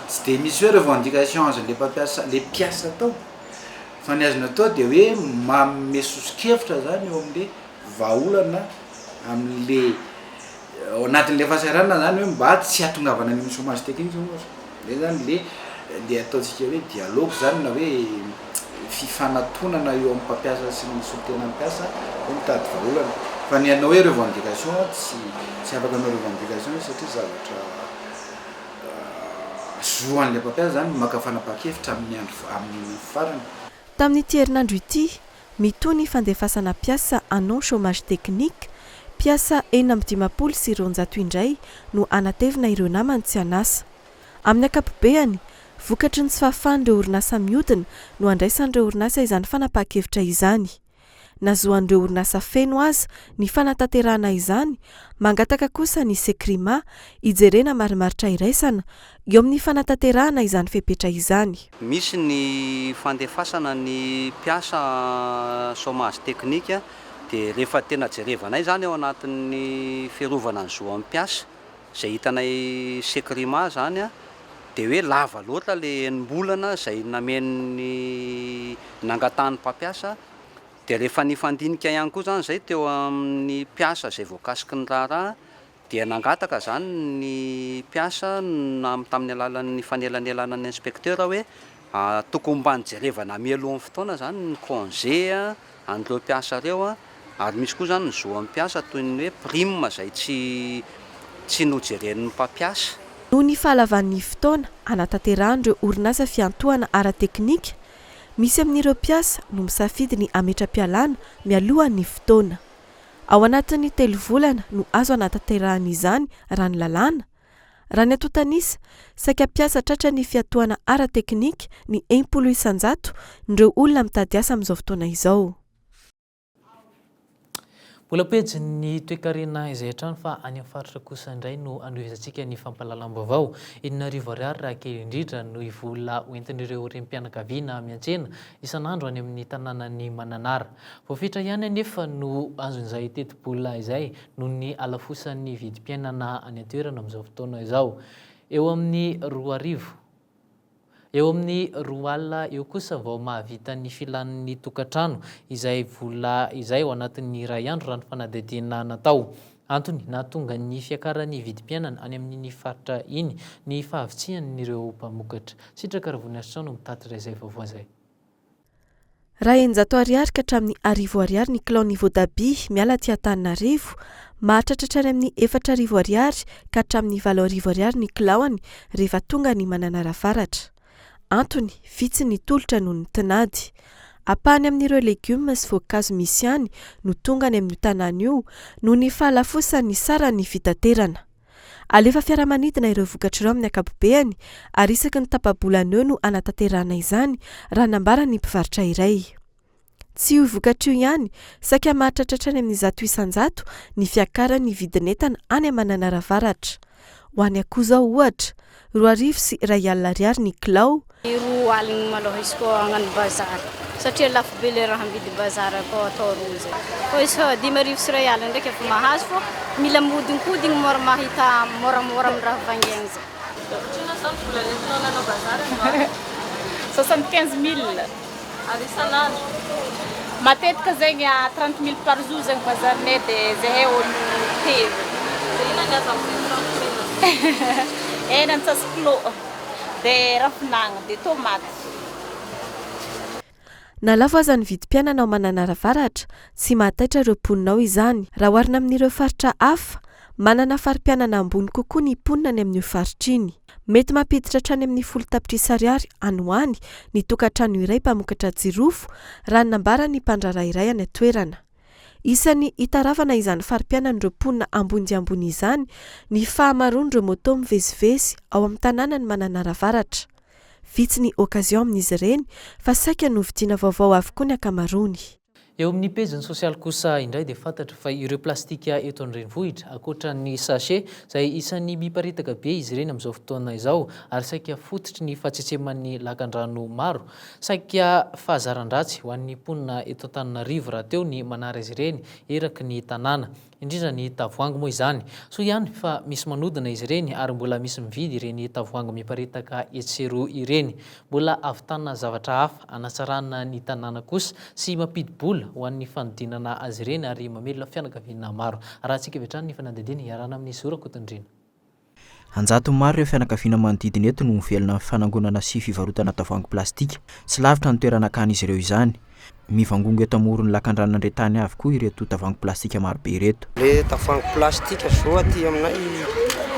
tsy dia misy hoe revendication azon'ilay mpampiasa, ilay mpiasa atao. Fa ny azony atao dia hoe manome soso-kevitra zany eo amin'le vahaolana amin'le ao anatin'le fahasahiranana zany hoe mba tsy hahatongavana any amin'ny chômage technique zao ohatra. Zay zany le le ataontsika hoe dialogue zany na hoe fifanatonana eo amin'ny mpampiasa sy ny solontenan'ny mpiasa hoe mitady vahaolana. Fa ny hanao hoe revendication tsy tsy afaka hanao revendication izy satria zavatra Zo an'ilay mpampiasa izany ny maka fanapahan-kevitra amin'ny andro amin'ny farany. Tamin'ity herinandro ity, mitohy ny fandefasana mpiasa hanao chômage technique, mpiasa 256 indray no hanatevina ireo namany tsy an'asa. Amin'ny ankapobeany, vokatry ny tsy fahafahan'ireo orinasa mihodina no andraisan'ireo orinasa izany fanapahan-kevitra izany. Na zo an'ireo orinasa feno aza ny fanatanterahana izany, mangataka kosa ny Secrima hijerena marimaritra iraisana eo amin'ny fanatanterahana izany fepetra izany. Misy ny fandefasana ny mpiasa chômage technique dia rehefa tena jerevanay izany ao anatin'ny fiarovana ny zo an'ny mpiasa izay hitanay Secrima izany dia hoe lava loatra ilay enim-bolana izay namen'ny nangatahan'ny mpampiasa, dia rehefa nifandinika ihany koa izany izay teo amin'ny mpiasa izay voakasiky ny raharaha dia nangataka izany ny mpiasa tamin'ny alalan'ny fanelanelanan'ny inspecteur hoe tokony mba nijerevana mialohan'ny fotoana izany ny congé an'ireo mpiasa ireo ary misy koa izany ny zo an'ny mpiasa toy ny hoe prime izay tsy tsy nojeren'ny mpampiasa. Noho ny fahalavan'ny fotoana hanatanterahan'ireo orinasa fiantohana ara-teknika, misy amin'ireo mpiasa no misafidy ny hametra-pialana mialohan'ny fotoana. Ao anatin'ny telo volana no azo anatanterahana izany raha ny lalàna. Raha ny antontan'isa, saika mpiasa tratran'ny fiatohana ara-teknika ny 60% n'ireo olona mitady asa amin'izao fotoana izao. Mbola pejin'ny toekarena izay hatrany fa any amin'ny faritra kosa indray no anohizantsika ny fampahalalam-baovao. 6000 ariary raha kely indrindra no vola hoentin'ireo renim-pianakaviana miantsena isan'andro any amin'ny tanànan'i Mananara. Voafetra ihany anefa no azon'izay tetibola izay noho ny halafosan'ny vidim-piainana any an-toerana amin'izao fotoana izao. Eo amin'ny 2000. Eo amin'ny 20 alina eo kosa vao mahavita ny filan'ny tokantrano izay vola izay ao anatin'ny iray andro raha ny fanadihadiana natao. Antony nahatonga ny fiakaran'ny vidim-piainana any amin'iny faritra iny ny fahavitsian'ireo mpamokatra. Sitraka Ravoniarison no mitatitra izay vaovao izay. Raha 600 ariary ka hatramin'ny 1000 ariary ny kilaon'ny voatabia miala aty Antananarivo, mahatratra hatrany amin'ny 4000 ariary ka hatramin'ny 8000 ariary ny kilaony rehefa tonga any Mananara Avaratra. Antony, vitsy ny tolotra noho ny tinady. Ampahany amin'ireo legioma sy voankazo misy any no tonga any amin'io tanàna io noho ny fahalafosan'ny saran'ny fitaterana. Alefa fiaramanidina ireo vokatra ireo amin'ny ankapobeany ary isaky ny tapa-bolana eo no hanatanterahana izany, raha nambaran'ny mpivarotra iray. Tsy io vokatra io ihany, saika mahatratra hatrany amin'ny 100% ny fiakaran'ny vidin'entana any Mananara Avaratra. Ho an'ny akoho izao, ohatra, 2100 ariary ny kilao, 20 malôha izy koa hagnano bazary satria lafo be le raha mividy bazary akao atao roa zay fô izy fa 1500 ndraiky efa mahazo fô mila mihodinkodigny mora mahita môramôra amin'ny raha vangaigny zay. Otrino zao ny vola nentinao nanao bazary androany? 75 mille. Ary isan'andro? Matetika zegny à 30 mille par jour zegny bazarinay de zahay olo telo. De inona ny azo amin'izay 30 mille? Hena antsasa-kilô. De ravin'anana, de tomaty. Na lafo aza ny vidim-piainana ao Mananara Avaratra, tsy mahataitra ireo mponina ao izany. Raha oharina amin'ireo faritra hafa, manana fari-piainana ambony kokoa ny mponina any amin'io faritra iny. Mety mampiditra hatrany amin'ny 10 tapitrisa ariary any ho any ny tokantrano iray mpamokatra jirofo, raha ny nambaran'ny mpandraharaha iray any an-toerana. Isan'ny itaravana izany fari-piainan'ireo mponina ambony dia ambony izany ny fahamaroan'ireo moto mivezivezy ao amin'ny tanànan'i Mananara Avaratra. Vitsy ny occasion amin'izy ireny fa saika novidiana vaovao avokoa ny ankamaroany. Eo amin'ny pejiny sosialy kosa indray dia fantatra fa ireo plastika eto an-drenivohitra, ankoatra ny sachet, izay isan'ny miparitaka be izy ireny amin'izao fotoana izao ary saika fototry ny fahatsetseman'ny lakandrano maro, Saika fahazaran-dratsy ho an'ny mponina eto Antananarivo rahateo ny manary azy ireny eraky ny tanàna. Indrindra ny tavoahangy moa izany. Soa ihany fa misy manodina izy ireny ary mbola misy mividy ireny tavoahangy miparitaka etsy sy eroa ireny. Mbola ahavitana zavatra hafa hanatsarana ny tanàna kosa sy mampidi-bola ho an'ny fanodinana azy ireny ary mamelona fianakaviana maro. Arahantsika avy hatrany ny fanadihadiana iarahana amin'i Zo Rakotondriana. An-jatony maro ireo fianakaviana manodidina eto no mivelona amin'ny fanangonana sy fivarotana tavoahangy plastika. Tsy lavitra ny toerana hakan'izy ireo izany. Mivangongo eto amoron'ny lakandranon'Andriantany avokoa ireto tavoahangy plastika marobe ireto. Le tavoahangy plastika zao aty aminay,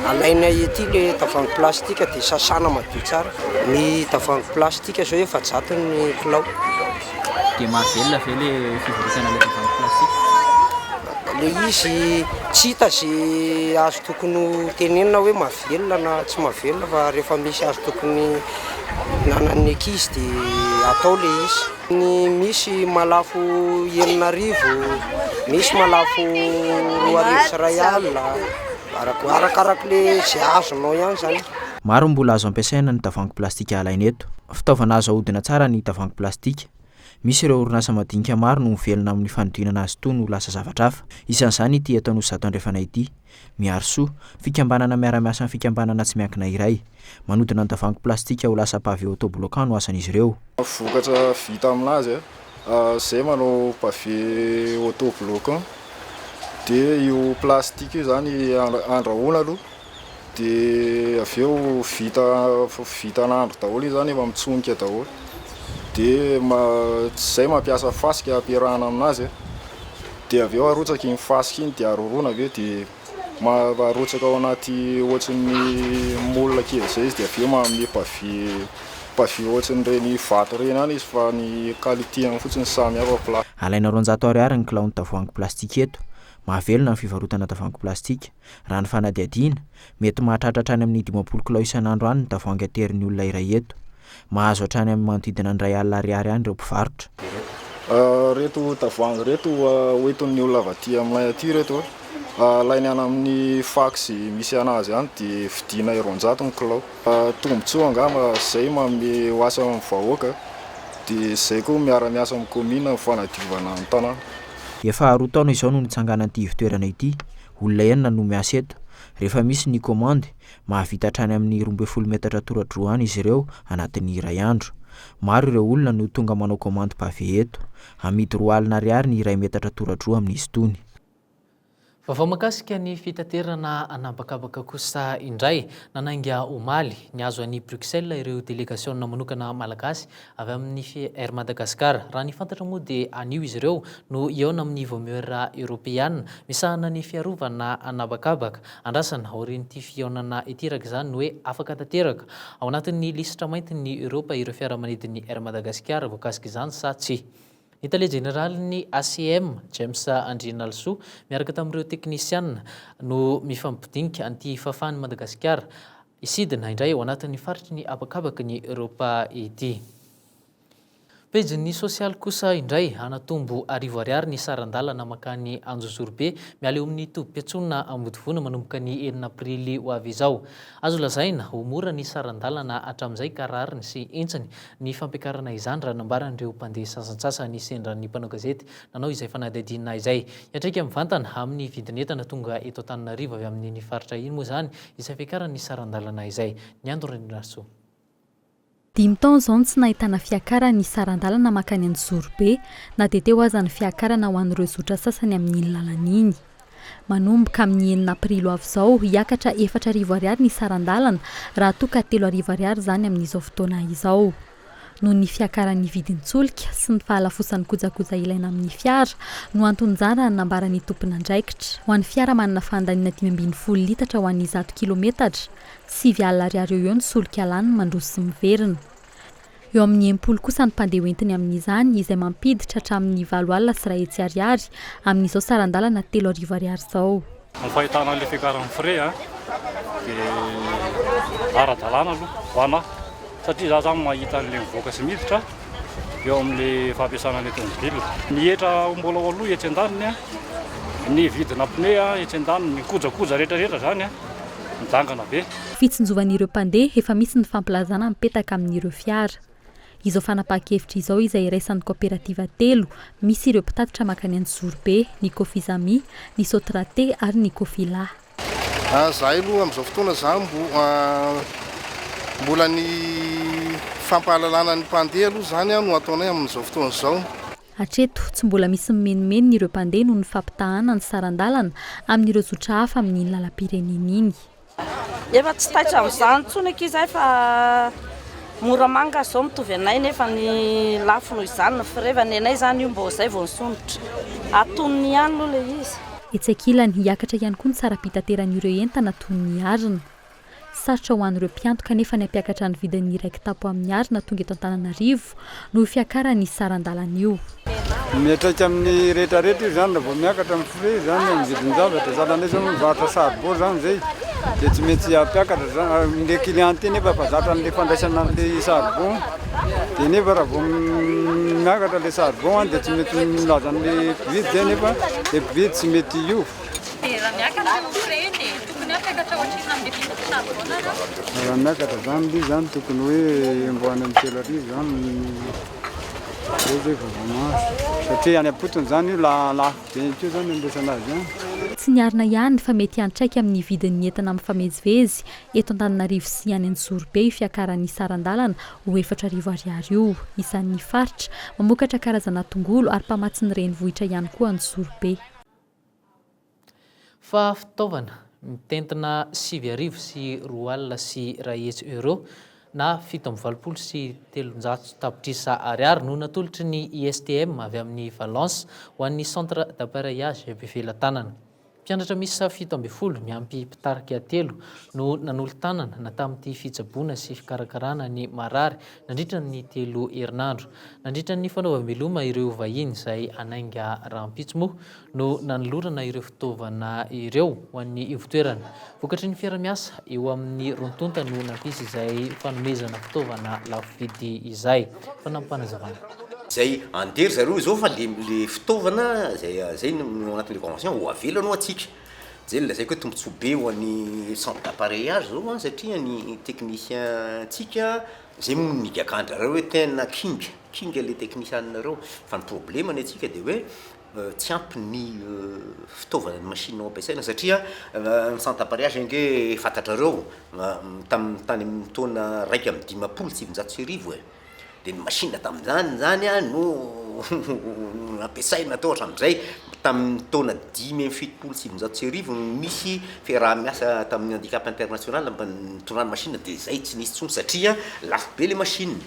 alainay aty le tavoahangy plastika dia sasana madio tsara. Ny tavoahangy plastika zao 400 ny kilao. Dia mahavelona ve le fivarotana ilay tavoahangy plastika? Le izy tsy hita ze azo tokony ho tenenina hoe mahavelona na tsy mahavelona fa rehefa misy azo tokony nanan'ny ankizy de atao le izy. Ny misy mahalafo 6000, misy mahalafo 2100, arakarak'le ze azonao ihany zany. Maro ny mbola azo ampiasaina ny tavoahangy plastika alaina eto. Fitaovana azo ahodina tsara ny tavoahangy plastika. Misy ireo orinasa madinika maro no mivelona amin'ny fanodinana azy itony ho lasa zavatra hafa. Isan'izany ity eto Anosizato Andrefana ity. Miharisoa, fikambanana miara-miasa amin'ny fikambanana tsy miankina iray. Manodina ny tavoahangy plastika ho lasa pavé autobloquant no asan'izy ireo. Vokatra vita aminazy, izay manao pavé autobloquant dia io plastique io izany andrahoina aloha dia avy eo vita vita nahandro daholo io zany efa mitsonika daholo dia zay mampiasa fasika ampiarahana aminazy dia avy eo arotsaka iny fasika iny dia aroroana avy eo dia arotsaka ao anaty ohatran'ny moule kely zay izy dia avy eo manome pavé pavé ohatran'ireny vato ireny ihany izy fa ny qualité-ny fotsiny samy hafa plat. Alaina 200 ariary ny kilaon'ny tavoahangy plastika eto. Mahavelona ny fivarotana tavoahangy plastika. Raha ny fanadihadiana, mety mahatratra hatrany amin'ny 50 kilao isan'andro any ny tavoahangy aterin'ny olona iray eto. Mahazo hatrany amin'ny manodidina ny 1000 ariary any ireo mpivarotra. Ireto tavoahangy ireto hoentin'ny olona avy aty aminay aty ireto, alainy any amin'ny fac izay misy anazy any dia vidiana 200 ny kilao. Tombontsoa angamba izay manome ho asa amin'ny vahoaka dia izay koa miara-miasa amin'ny kaominina amin'ny fanadiovana ny tanàna. Efa 2 taona izao no nitsanganan'ity ivon-toerana ity. Olona enina no miasa eto. Rehefa misy ny kaomandy, mahavita hatrany amin'ny 12 metatra tora-droa any izy ireo anatin'ny iray andro. Maro ireo olona no tonga manao kaomandy pavé eto. Amidy 20 ariary ny iray metatra tora-droa amin'izy itony. Vaovao mahakasika ny fitaterana an'habakabaka kosa indray. Nanainga omaly, nihazo an'i Bruxelles ireo delegasiona manokana malagasy avy amin'ny Air Madagascar. Raha ny fantatra moa dia anio izy ireo no hihaona amin'ny Vaomiera Eoropeana misahana ny fiarovana an'habakabaka. Andrasana aorian'ity fihaonana ity araka izany ny hoe afaka tanteraka ao anatin'ny lisitra maintin'ny Eoropa ireo fiaramanidin'ny Air Madagascar voakasik'izany sa tsia. Ny tale jeneralin'ny ACM, James Andrianalisoa, miaraka tamin'ireo teknisianina no mifampidinika an'ity fahafahan'i Madagasikara hisidina indray ao anatin'ny faritry ny habakabaky ny Eoropa ity. Pejin'ny sosialy kosa indray, hanatombo arivo ariary ny saran-dalana mankany Anjozorobe miala eo amin'ny tobim-piantsonana Ambodivona manomboka ny enina aprily ho avy izao. Azo lazaina ho mora ny saran-dalana hatramin'izay ka rariny sy henjiny ny fampiakarana izany raha nambaran'ireo mpandeha sasantsasany sendra ny mpanao gazety nanao izay fanadihadiana izay. Hiantraika mivantana amin'ny vidin'entana tonga eto Antananarivo avy amin'iny faritra iny moa izany izay fiakaran'ny saran-dalana izay. Ny Andro Randrianarisoa. Dimy taona izao no tsy nahitana fiakarany ny saran-dalana mankany Anjozorobe na dia teo aza ny fiakarana ho an'ireo zotra sasany amin'iny lalana iny. Manomboka amin'ny enina aprily ho avy izao, hiakatra 4000 ariary ny saran-dalana raha toa ka 3000 ariary izany amin'izao fotoana izao. Noho ny fiakaran'ny vidin-tsolika sy ny fahalafosan'ny kojakoja ilaina amin'ny fiara no anton'izany raha ny nambaran'ny tompon'andraikitra. Ho an'ny fiara manana fandaniana 15 litatra ho an'ny 100 kilometatra, 90 ariary eo ho eo ny solika lany mandroso sy miverina. Eo amin'ny 60 kosa ny mpandeha hoentiny amin'izany, izay mampiditra hatramin'ny 108 ariary amin'izao saran-dalana 3000 ariary izao. Ny fahitana an'ilay fiakaran'ny frais dia ara-dalàna aloha ho anà satria za zany mahita an'ilay mivoaka sy miditra eo amin'ilay fampiasana an'ilay tomobile. Ny hetra mbola ho aloha etsy andaniny, ny vidina pneu etsy andaniny, ny kojakoja rehetrarehetra zany. Midangana be. Fitsinjovan'ireo mpandeha, efa misy ny fampilazana mipetaka amin'ireo fiara. Izao fanapahan-kevitra izao izay iraisan'ny kaoperativa telo misy ireo mpitatitra mankany Anjozorobe, ny Kofizami, ny Sotrate ary ny Kofila. Zahay aloha amin'izao fotoana za mbo mbola ny fampahalalana ny mpandeha aloha zany no ataonay amin'izao fotoana izao. Hatreto, tsy mbola misy mimenomenona ireo mpandeha noho ny fampitahana ny saran-dalana amin'ireo zotra hafa amin'iny lalam-pirenena iny. Efa tsy taitra amin'izany intsony akia izahay fa Moramanga izao mitovy anay nefa ny lafo noho izany ny frais fa ny anay izany io mbô izay vao nisondrotra. Antonony ihany aloha ilay izy. Etsy ankilany, hiakatra ihany koa ny saram-pitateran'ireo entana toy ny arina. Sarotra ho an'ireo mpiantoka anefa ny hampiakatra ny vidin'ny iray kitapo amin'ny arina tonga eto Antananarivo noho io fiakaran'ny saran-dalana io. Miantraika amin'ny rehetra rehetra io izany raha vao miakatra ny frais izany amin'ny vidin-javatra, sahala anay izao mivarotra saribao izany izay dia tsy maintsy hampiakatra izany, ilay client ity nefa efa zatra an'ilay fandraisana an'ilay saribao dia nefa raha vao miakatra ilay saribao dia tsy mety milaza an'ilay mpividy izay nefa ilay mpividy tsy mety hiova. Dia raha miakatra io frais dia tokony hampiakatra ohatrinona amin'ilay vidin'ny charbon nareo? Raha miakatra zany aloha zany tokony hoe mbo any amin'ny 3000 zany zay zay vao voamaso satria any am-potony zany io la lafo be ihany koa zany andraisana azy any. Tsy ny arina ihany fa mety hiantraika amin'ny vidin'ny entana mifamezivezy eto Antananarivo sy any Anjozorobe io fiakaran'ny saran-dalana ho 4000 ariary io. Isan'ny faritra mamokatra karazana tongolo ary mpamatsy ny renivohitra ihany koa Anjozorobe. Fa fitaovana mitentina 129 alina euros na 387 tapitrisa ariary no natolotry ny ISTM avy amin'ny Valence ho an'ny Centre d'appareillage Befelatanana. Mpianatra miisa 17 miampy mpitarika telo no nanolo-tanana na tamin'ity fitsaboana sy fikarakarana ny marary nandritra ny telo herinandro. Nandritra ny fanaovam-beloma ireo vahiny izay hanainga rahampitso moa no nanolorana ireo fitaovana ireo ho an'ny ivontoerana. Vokatry ny fiara-miasa eo amin'ny roa tonta no nampisy izay fanomezana fitaovana lafo vidy izay. Fanampim-panazavana. Izay andeha ry zareo izao fa le le fitaovana zay zay no ao anatin'le convention ho avela aloha antsika, zay no lazaiko hoe tombotsoa be ho an'ny centre d'appareillage zao an satria ny technicien ntsika zay moa no nigagan-dry zareo hoe tena kinga, kinga le technician-nareo fa ny problema ny antsika de hoe. tsy ampy ny fitaovana, ny machine ampiasaina satria ny centre d'appareillage ange fantatrareo tamin'ny tany amin'ny taona 1951 e, dia ny machine tamin'izany zany an no nampiasaina tao hatramin'izay, tamin'ny taona 1975 no nisy fiaraha-miasa tamin'ny handicap international mba nitondrany machine dia izay tsy nisy intsony satria lafo be le machine.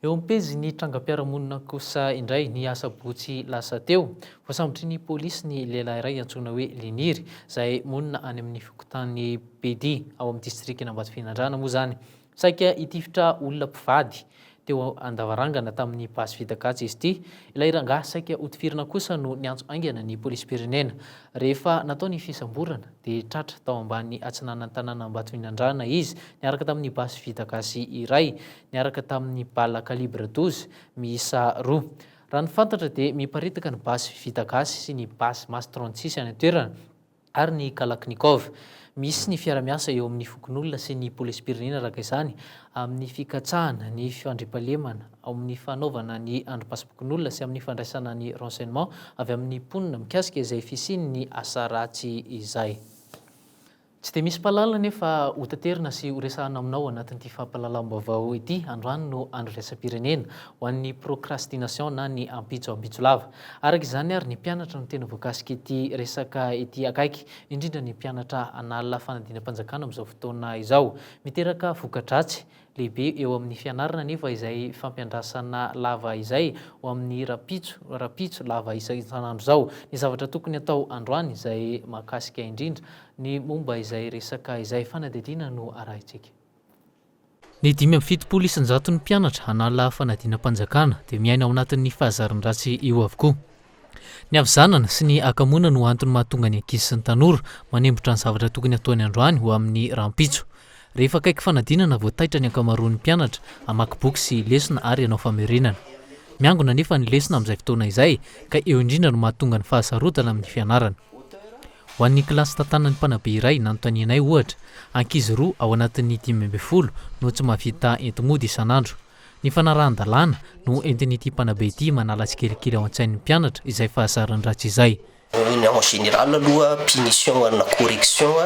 Eo amin'ny pejin'ny trangam-piarahamonina kosa indray, ny asabotsy lasa teo, voasambotry ny polisy ny lehilahy iray antsoina hoe Liniry, izay monina any amin'ny fokontany Bedy, ao amin'ny distrikan'Ambatofinandrahana moa izany. Saika hitifitra olona mpivady teo an-davarangana tamin'ny basy vita gasy izy ity. Ilay rangahy saika hotifirina kosa no niantso haingana ny polisim-pirenena. Rehefa natao ny fisamborana dia tratra tao ambany atsinanan'ny tanàn'Ambatofinandrahana izy niaraka tamin'ny basy vita gasy iray. niaraka tamin'ny bala calibre 12 miisa roa. Raha ny fantatra dia miparitaka ny basy vita gasy sy ny basy mas 36 any an-toerana ary ny kalachnikov. Misy ny fiara-miasa eo amin'ny fokonolona sy ny polisim-pirenena araka izany amin'ny fikatsahana ny fandriampahalemana, amin'ny fanaovana ny andrim-pasim-pokonolona sy amin'ny fandraisana ny renseignement avy amin'ny mponina mikasika izay fisian'ny asa ratsy izay. Tsy dia misy mpahalala anefa hotaterina sy horesahana aminao anatin'ity fampahalalam-baovao ity. Androany no andro iraisam-pirenena ho an'ny procrastination na ny ampitso ampitso lava. Araka izany ary ny mpianatra no tena voakasik'ity resaka ity akaiky, indrindra ny mpianatra hanala fanadinam-panjakana amin'izao fotoana izao. Miteraka voka-dratsy Lehibe eo amin'ny fianarana anefa izay fampiandrasana lava izay ho amin'ny rahampitso, rahampitso lava isan'andro izao. Ny zavatra tokony atao androany izay mahakasika indrindra ny momba izay resaka izay fanadihadiana no arahintsika. Ny 75 isan-jaton'ny mpianatra hanala fanadinam-panjakana dia miaina ao anatin'ny fahazaran-dratsy io avokoa. Ny havizanana sy ny hakamoana no antony mahatonga ny ankizy sy ny tanora manembotra ny zavatra tokony hataony androany ho amin'ny rahampitso. Rehefa akaiky fanadinana vao taitra ny ankamaroan'ny mpianatra hamaky boky sy lesona ary hanao famerenana. Miangona anefa ny lesona amin'izay fotoana izay ka eo indrindra no mahatonga ny fahasarotana amin'ny fianarana. Ho an'ny kilasy tantanan'ny mpanabe iray nanontanianay ohatra, ankizy roa ao anatin'ny 15 no tsy mahavita enti-mody isan'andro. Ny fanarahan-dalàna no entin'ity mpanabe ity manala tsikelikely ao an-tsain'ny mpianatra izay fahazaran-dratsy izay. Ny en général aloha punition na correction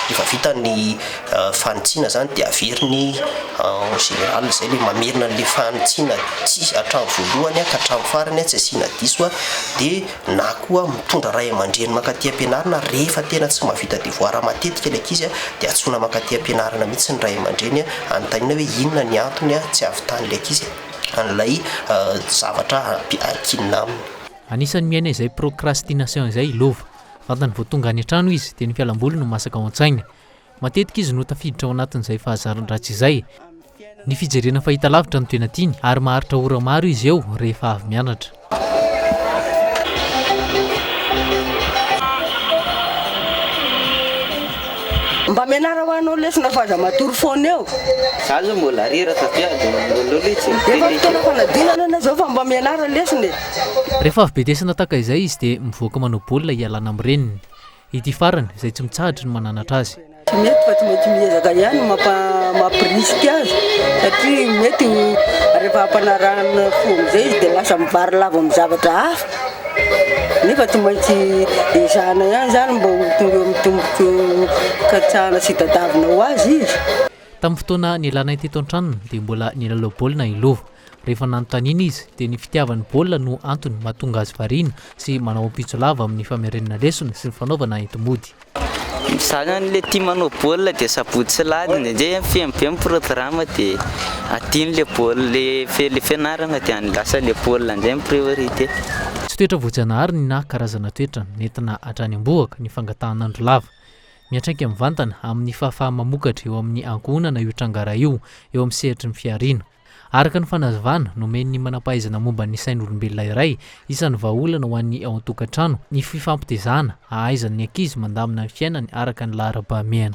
rehefa vita ny fanitsiana zany dia averiny en général zay le mamerina an'le fanitsiana tsy hatramin'ny voalohany ka hatramin'ny farany tsy asiana diso dia na koa mitondra ray aman-dreny mankaty am-pianarana rehefa tena tsy mahavita devoir matetika ilay ankizy dia antsoina mankaty am-pianarana mihitsy ny ray aman-dreny anontaniana hoe inona ny antony tsy ahavitan'ilay ankizy an'ilay zavatra ankinina aminy. Anisan'ny miaina izay procrastination izay i Lova. Vantany vao tonga any an-trano izy dia ny fialamboly no masaka ao an-tsainy. Matetika izy no tafiditra ao anatin'izay fahazaran-dratsy izay. Ny fijerena fahitalavitra no tena tiany ary maharitra ora maro izy eo rehefa avy mianatra. Mba mianara ho anao lesona fa aza matory foana eo. Za zao mbola reraka be aho dia mbola aloha hijery télé. Efa fotoana fanadinana anie zao fa mba mianara lesona e. Rehefa avy bedesina tahaka izay izy dia mivoaka manao baolina hialana amin'ny reniny. Ity farany izay tsy mitsahatra ny mananatra azy. Tsy mety fa tsy maintsy miezaka ihany mampirisika azy satria mety rehefa ampanarahana fo amin'izay izy dia lasa mivarilavo amin'ny zavatra hafa nefa tsy maintsy ezahana ihany izany mba ho tonga eo amin'ny tombontsoa katsahana sy tadiavina ho azy izy. Tamin'ny fotoana nialanay teto an-tranony dia mbola nilalao baolina i Lova. Rehefa nanontaniana izy dia ny fitiavany baolina no antony mahatonga azy variana sy manao ampitso lava amin'ny famerenana lesona sy ny fanaovana enti-mody. Za zany le tia manao baolina dia sabotsy sy alahady indraindray feno be ny programme dia adino le baolina le le fianarana dia any lasa le baolina indray ny priorité. Tsy toetra voajanahary ny na karazana toetra nentina hatrany am-bohoka ny fangatahan'andro lava. Miantraika mivantana amin'ny fahafaha-mamokatra eo amin'ny ankohonana io tranga iray io eo amin'ny sehatry ny fihariana. Araka ny fanazavana nomen'ny manampahaizana momba ny sain'olombelona iray, isan'ny vahaolana ho an'ny ao an-tokantrano ny fifampitezana hahaizan'ny ankizy mandamina ny fiainany araka ny laharam-pahamehana.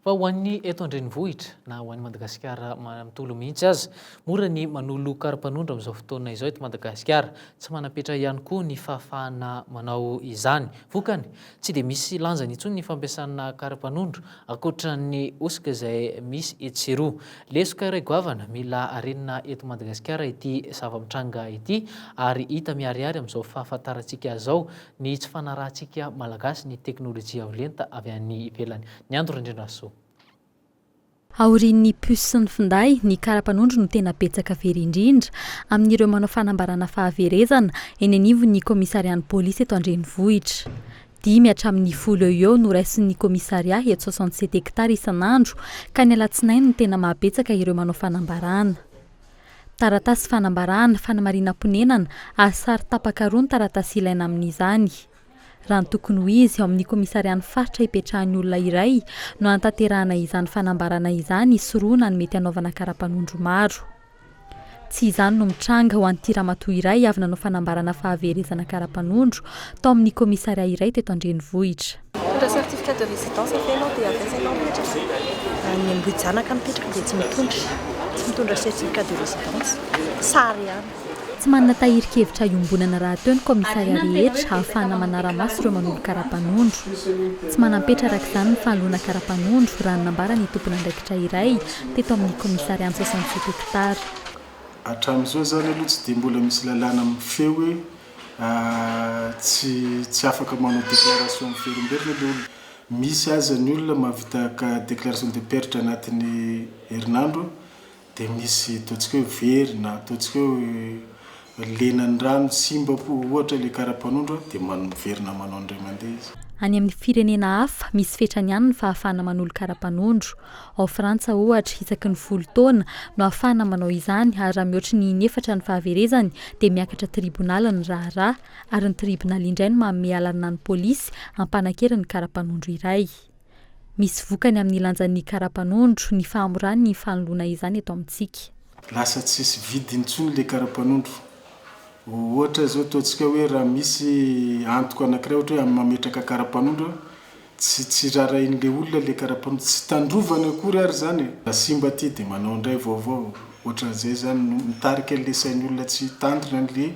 Fa ho an'ny eto an-drenivohitra na ho an'i Madagasikara manontolo mihitsy aza, mora ny manolo kara-panondro amin'izao fotoana izao eto Madagasikara. Tsy manam-petra ihany koa ny fahafahana manao izany. Vokany, tsy dia misy lanjany intsony ny fampiasana kara-panondro, ankoatra ny hosoka izay misy etsy sy eroa. Lesoka iray goavana mila harenina eto Madagasikara ity zava-mitranga ity ary hita miharihary amin'izao fahafantarantsika azy izao ny tsy fanarahantsika Malagasy ny teknolojia avo lenta avy any ivelany. Ny Andro Randriandrasoa. Aorian'ny puce sy ny finday, ny kara-panondro no tena betsaka very indrindra amin'ireo manao fanambarana fahaverezana eny anivon'ny kaomisarian'ny polisy eto an-drenivohitra. Dimy hatramin'ny folo eo ho eo no raisin'ny kaomisaria eto 67 hectares isan'andro ka ny alatsinainy no tena mahabetsaka ireo manao fanambarana. Taratasy fanambarana, fanamarinam-ponenana ary sary tapaka roa ny taratasy ilaina amin'izany. Raha ny tokony ho izy, ao amin'ny kaomisarian'ny faritra ipetrahan'ny olona iray no hanatanterahana izany fanambarana izany hisorohana ny mety hanaovana kara-panondro maro. Tsy izany no mitranga ho an'ity ramatoa iray avy nanao fanambarana fahaverezana kara-panondro tao amin'ny kaomisaria iray teto an-drenivohitra. Mitondra certificat de résidence ve ianao dia avy aiza ianao mipetraka? Any Ambohijanaka mipetraka dia tsy mitondra, tsy mitondra certificat de résidence, sary ihany. Tsy manana tahirin-kevitra iombonana rahateo ny kaomisaria rehetra ahafahana manara-maso ireo manolo kara-panondro. Tsy manam-petra araka izany ny fanoloana kara-panondro, raha ny nambaran'ny tompon'andraikitra iray teto amin'ny kaomisarian'ny 67 hectares. Hatramin'izao izany aloha tsy dia mbola misy lalàna mifehy hoe tsy tsy afaka manao déclaration miverimberina ilay olona. Misy aza ny olona mahavita déclaration de perte anatin'ny herinandro Dia misy ataontsika hoe very na ataontsika hoe lenan'ny rano, simba koa ohatra ilay kara-panondro dia miverina manao indray mandeha izy. Any amin'ny firenena hafa, misy fetrany ihany ny fahafahana manolo kara-panondro. Ao Frantsa, ohatra, isaky ny folo taona no ahafahana manao izany ary raha mihoatry ny inefatra ny fahaverezany dia miakatra tribonaly ny raharaha ary ny tribonaly indray no manome alalana ny polisy hampanan-kery ny kara-panondro iray. Misy vokany amin'ny lanjan'ny kara-panondro ny fahamoran'ny fanoloana izany eto amintsika. Lasa tsisy vidiny intsony ilay kara-panondro. Ohatra izao ataontsika hoe raha misy antoko anankiray ohatra hoe mametraka kara-panondro, tsy tsy rarahin'ilay olona ilay kara-panondro, tsy tandrovany akory ary izany e. Raha simba ity dia manao indray vaovao, ohatran'izay izany no mitarika an'ilay sain'ny olona tsy hitandrina an'ilay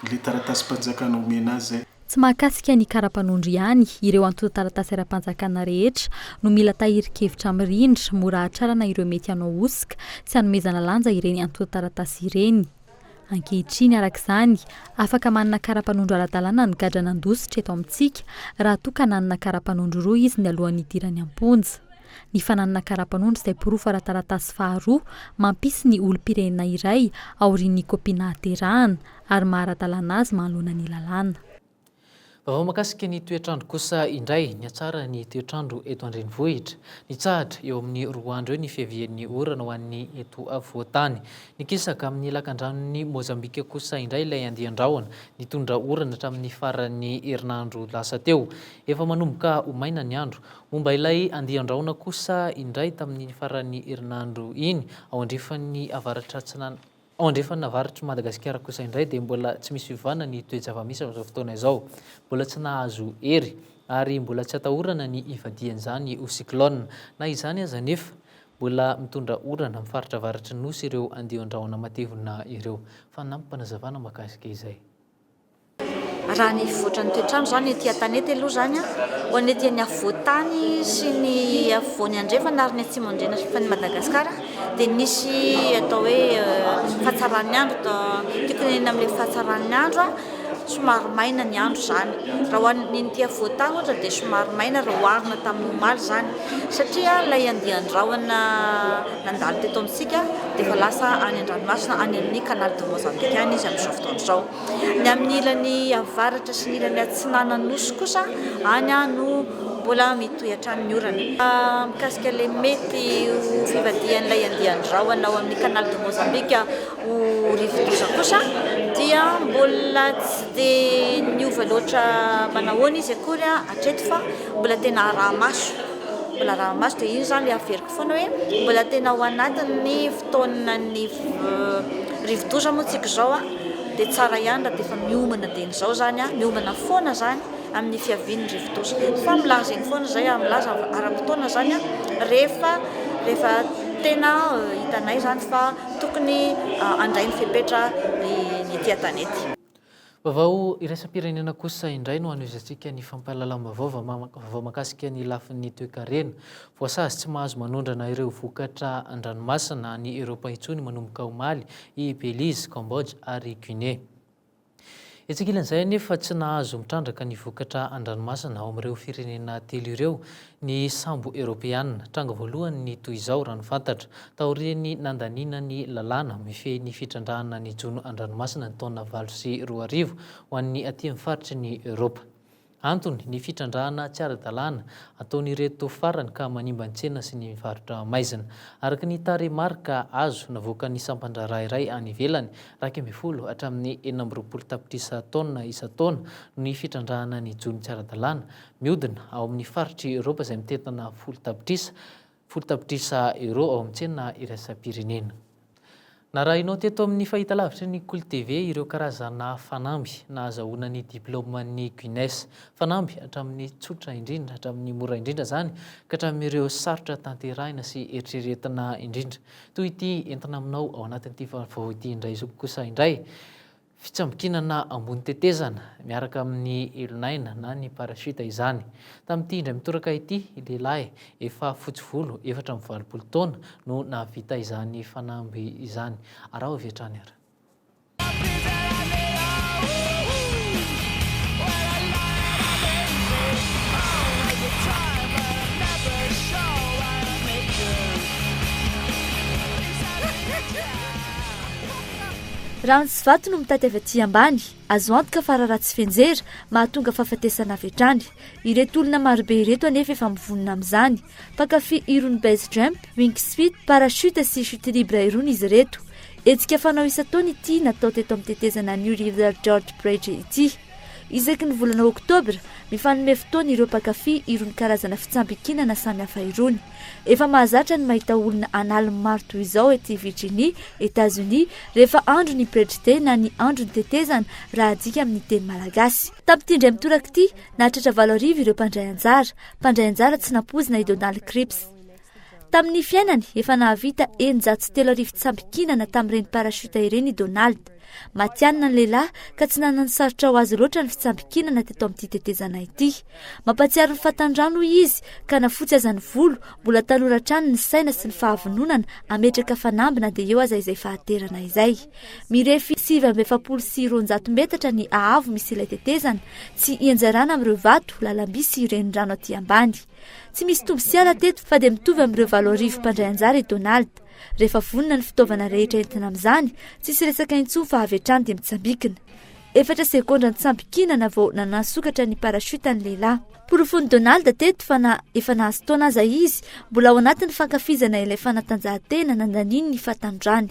ilay taratasim-panjakana omena azy izay. Tsy mahakasika ny kara-panondro ihany, ireo antontan-taratasy ara-panjakana rehetra no mila tahirin-kevitra mirindra, mora hahatrarana ireo mety hanao hosoka sy hanomezana lanja ireny antontan-taratasy ireny. Ankehitriny, araka izany, afaka manana kara-panondro ara-dalàna ny gadra nandositra eto amintsika raha toa ka nanana kara-panondro roa izy nialohan'ny hidirany am-ponja. Ny fananana kara-panondro izay porofo ara-taratasy faharoa mampisy ny olom-pirenena iray aorian'ny kopia nahaterahana ary maha ara-dalàna azy manoloana ny lalàna. Vaovao mahakasika ny toetr'andro kosa indray, nihatsara ny toetr'andro eto an-drenivohitra. Nitsahatra eo amin'ny roa andro eo ny fiavian'ny orana ho an'ny eto afovoan-tany. Nikisaka amin'ny lakandranon'i Mozambika kosa indray ilay andian-drahona nitondra orana hatramin'ny faran'ny herinandro lasa teo. Efa manomboka ho maina ny andro. Momba ilay andian-drahona kosa indray tamin'iny faran'ny herinandro iny, ao andrefan'ny avaratra atsinanana. Ao andrefan'ny avaratr'i Madagasikara kosa indray dia mbola tsy misy fiovana ny toe-javamisy amin'izao fotoana izao. Mbola tsy nahazo hery ary mbola tsy atahorana ny hivadian'izany ho cyclone. Na izany aza anefa, mbola mitondra orana amin'ny faritra avaratry ny Nosy ireo andian-drahona matevina ireo. Fanampim-panazavana mahakasika izay. Raha ny fivoatran'ny toetr'andro izany ety an-tanety aloha izany an, ho an'ny ety amin'ny afovoan-tany sy ny afovoany andrefana ary ny atsimo andrefan'i Madagasikara dia nisy atao hoe fahatsaran'ny andro, tiako tenenina amin'ilay fahatsaran'ny andro an, somary maina ny andro izany. Raha ho an'ny ety afovoan-tany ohatra dia somary maina raha oharina tamin'ny omaly izany satria ilay andian-drahona nandalo teto amintsika dia efa lasa any an-dranomasina any amin'ny canal de Mozambique any izy amin'izao fotoana izao. Ny amin'ny ilany avaratra sy ny ilany atsinanan'ny Nosy kosa, any no mbola mitohy hatrany ny orana. Mikasika ilay mety ho fivadihan'ilay andian-drahona ao amin'ny Canal de Mozambique ho rivodoza kosa dia mbola tsy dia niova loatra manahoana izy akory hatreto fa mbola tena araha-maso. Mbola araha-maso dia iny izany ilay averiko foana hoe mbola tena ao anatin'ny fotoanan'ny rivodoza moa tsika izao dia tsara ihany raha dia efa miomana dieny izao izany, miomana foana izany. amin'ny fiavian'ny rivodoza. Fa milaza eny foana izay, milaza ara-potoana izany rehefa rehefa tena hitanay izany fa tokony handray ny fepetra ny ety an-tanety. Vaovao iraisam-pirenena kosa indray no hanohizantsika ny fampahalalam-baovao vaovao mahakasika ny lafiny toekarena. Voasazy tsy mahazo manondrana ireo vokatra an-dranomasina any Eoropa intsony manomboka omaly i Belize, Cambodge ary Guinée. Etsy ankilan'izay anefa tsy nahazo mitrandraka ny vokatra an-dranomasina ao amin'ireo firenena telo ireo ny sambo eoropeana. Tranga voalohany ny toy izao, raha ny fantatra, taorian'ny nandaniana ny lalàna mifehy ny fitrandrahana ny jono an-dranomasina ny taona 2008 ho an'ny aty amin'ny faritry ny Eoropa. Antony, ny fitrandrahana tsy ara-dalàna ataon'ireto farany ka manimba ny tsena sy ny varotra maizina. Araka ny tarehimarika azo navoakan'ny sampan-draharaha iray any ivelany, 11 hatramin'ny 26 tapitrisa taonina isan-taona ny fitrandrahana ny jono tsy ara-dalàna mihodina ao amin'ny faritr'i Eoropa izay mitentina folo tapitrisa folo tapitrisa euros ao amin'ny tsena iraisam-pirenena. Narahinao teto amin'ny fahitalavitry ny Kolo TV ireo karazana fanamby nahazahoana ny diplaoman'ny Guinness. Fanamby hatramin'ny tsotra indrindra, hatramin'ny mora indrindra izany, ka hatramin'ireo sarotra tanterahina sy eritreretina indrindra. Toy ity entina aminao ao anatin'ity vaovao ity indray kosa indray. Fitsambikinana ambony tetezana miaraka amin'ny elonaina na ny parachute izany. Tamin'ity indray mitoraka ity, lehilahy efa fotsy volo, 84 taona, no nahavita izany fanamby izany. Araho avy hatrany ary. Rano sy vato no mitady avy aty ambany. Azo antoka fa raha ratsy fianjera, mahatonga fahafatesana avy hatrany. Ireto olona marobe ireto anefa efa mivonona amin'izany. Mpankafy irony base jump, wing suite, parachute sy chute libre irony izy ireto. Hetsika fanao isan-taona ity natao teto amin'ny tetezana New River George Bridge ity. Isaky ny volana oktobra, mifanome fotoana ireo mpankafy irony karazana fitsambikinana samihafa irony. Efa mahazatra ny mahita olona an'aliny maro toy izao ety Virginie, Etazonia, rehefa andro ny Bridge Day na ny andron'ny tetezana, raha adika amin'ny teny malagasy. Tamin'ity indray mitoraka ity, nahatratra 8000 ireo mpandray anjara. Mpandray anjara tsy nampoizina i Donald Cripps. Tamin'ny fiainany, efa nahavita 3600 tsambikinana tamin'ireny parachute ireny i Donald. Matihanina ny lehilahy ka tsy nananosarotra ho azy loatra ny fitsambikinana teto amin'ity tetezana ity. Mampahatsiaro ny fatan-drano hoy izy ka na fotsy aza ny volo, mbola tanora hatrany ny saina sy ny fahavononana hametraka fanamby na dia eo aza izay fahaterana izay. Mirefy 249 metatra ny haavo misy ilay tetezana, tsy ianjarana amin'ireo vato, lalamby sy renirano aty ambany. Tsy misy tombo sy ala teto fa dia mitovy amin'ireo 8000 mpandray anjara i Donald. Rehefa vonona ny fitaovana rehetra entina amin'izany, tsisy resaka intsony fa avy hatrany dia mitsambikina. Efatra segondra nitsambikinana vao nanasokatra ny parachute ny lehilahy. Porofon'i Donald teto fa na efa nahazo taona aza izy, mbola ao anatin'ny fankafizana ilay fanatanjahantena nandaniany ny fahatanorany.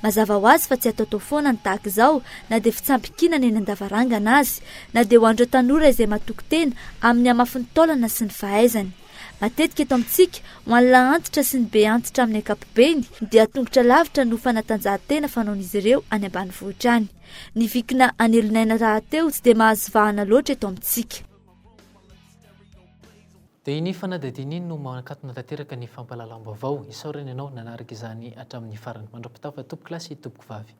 Mazava ho azy fa tsy ataotao foana ny tahaka izao na dia fitsambikinana eny an-davarangana azy, na dia ho an'ireo tanora izay matoky tena amin'ny hamafin'ny taolana sy ny fahaizany. Matetika eto amintsika, ho an'ny lahy antitra sy ny be antitra amin'ny ankapobeny, dia tongotra lavitra no fanatanjahantena fanaon'izy ireo any ambanivohitra any. Ny vikina an'elonaina rahateo tsy dia mahazo vahana loatra eto amintsika. Dia iny fanadihadiana iny no manakatona tanteraka ny fampahalalam-baovao. Isaorana ianao nanaraka izany hatramin'ny farany. Mandra-pitafa tompokolahy sy tompokovavy.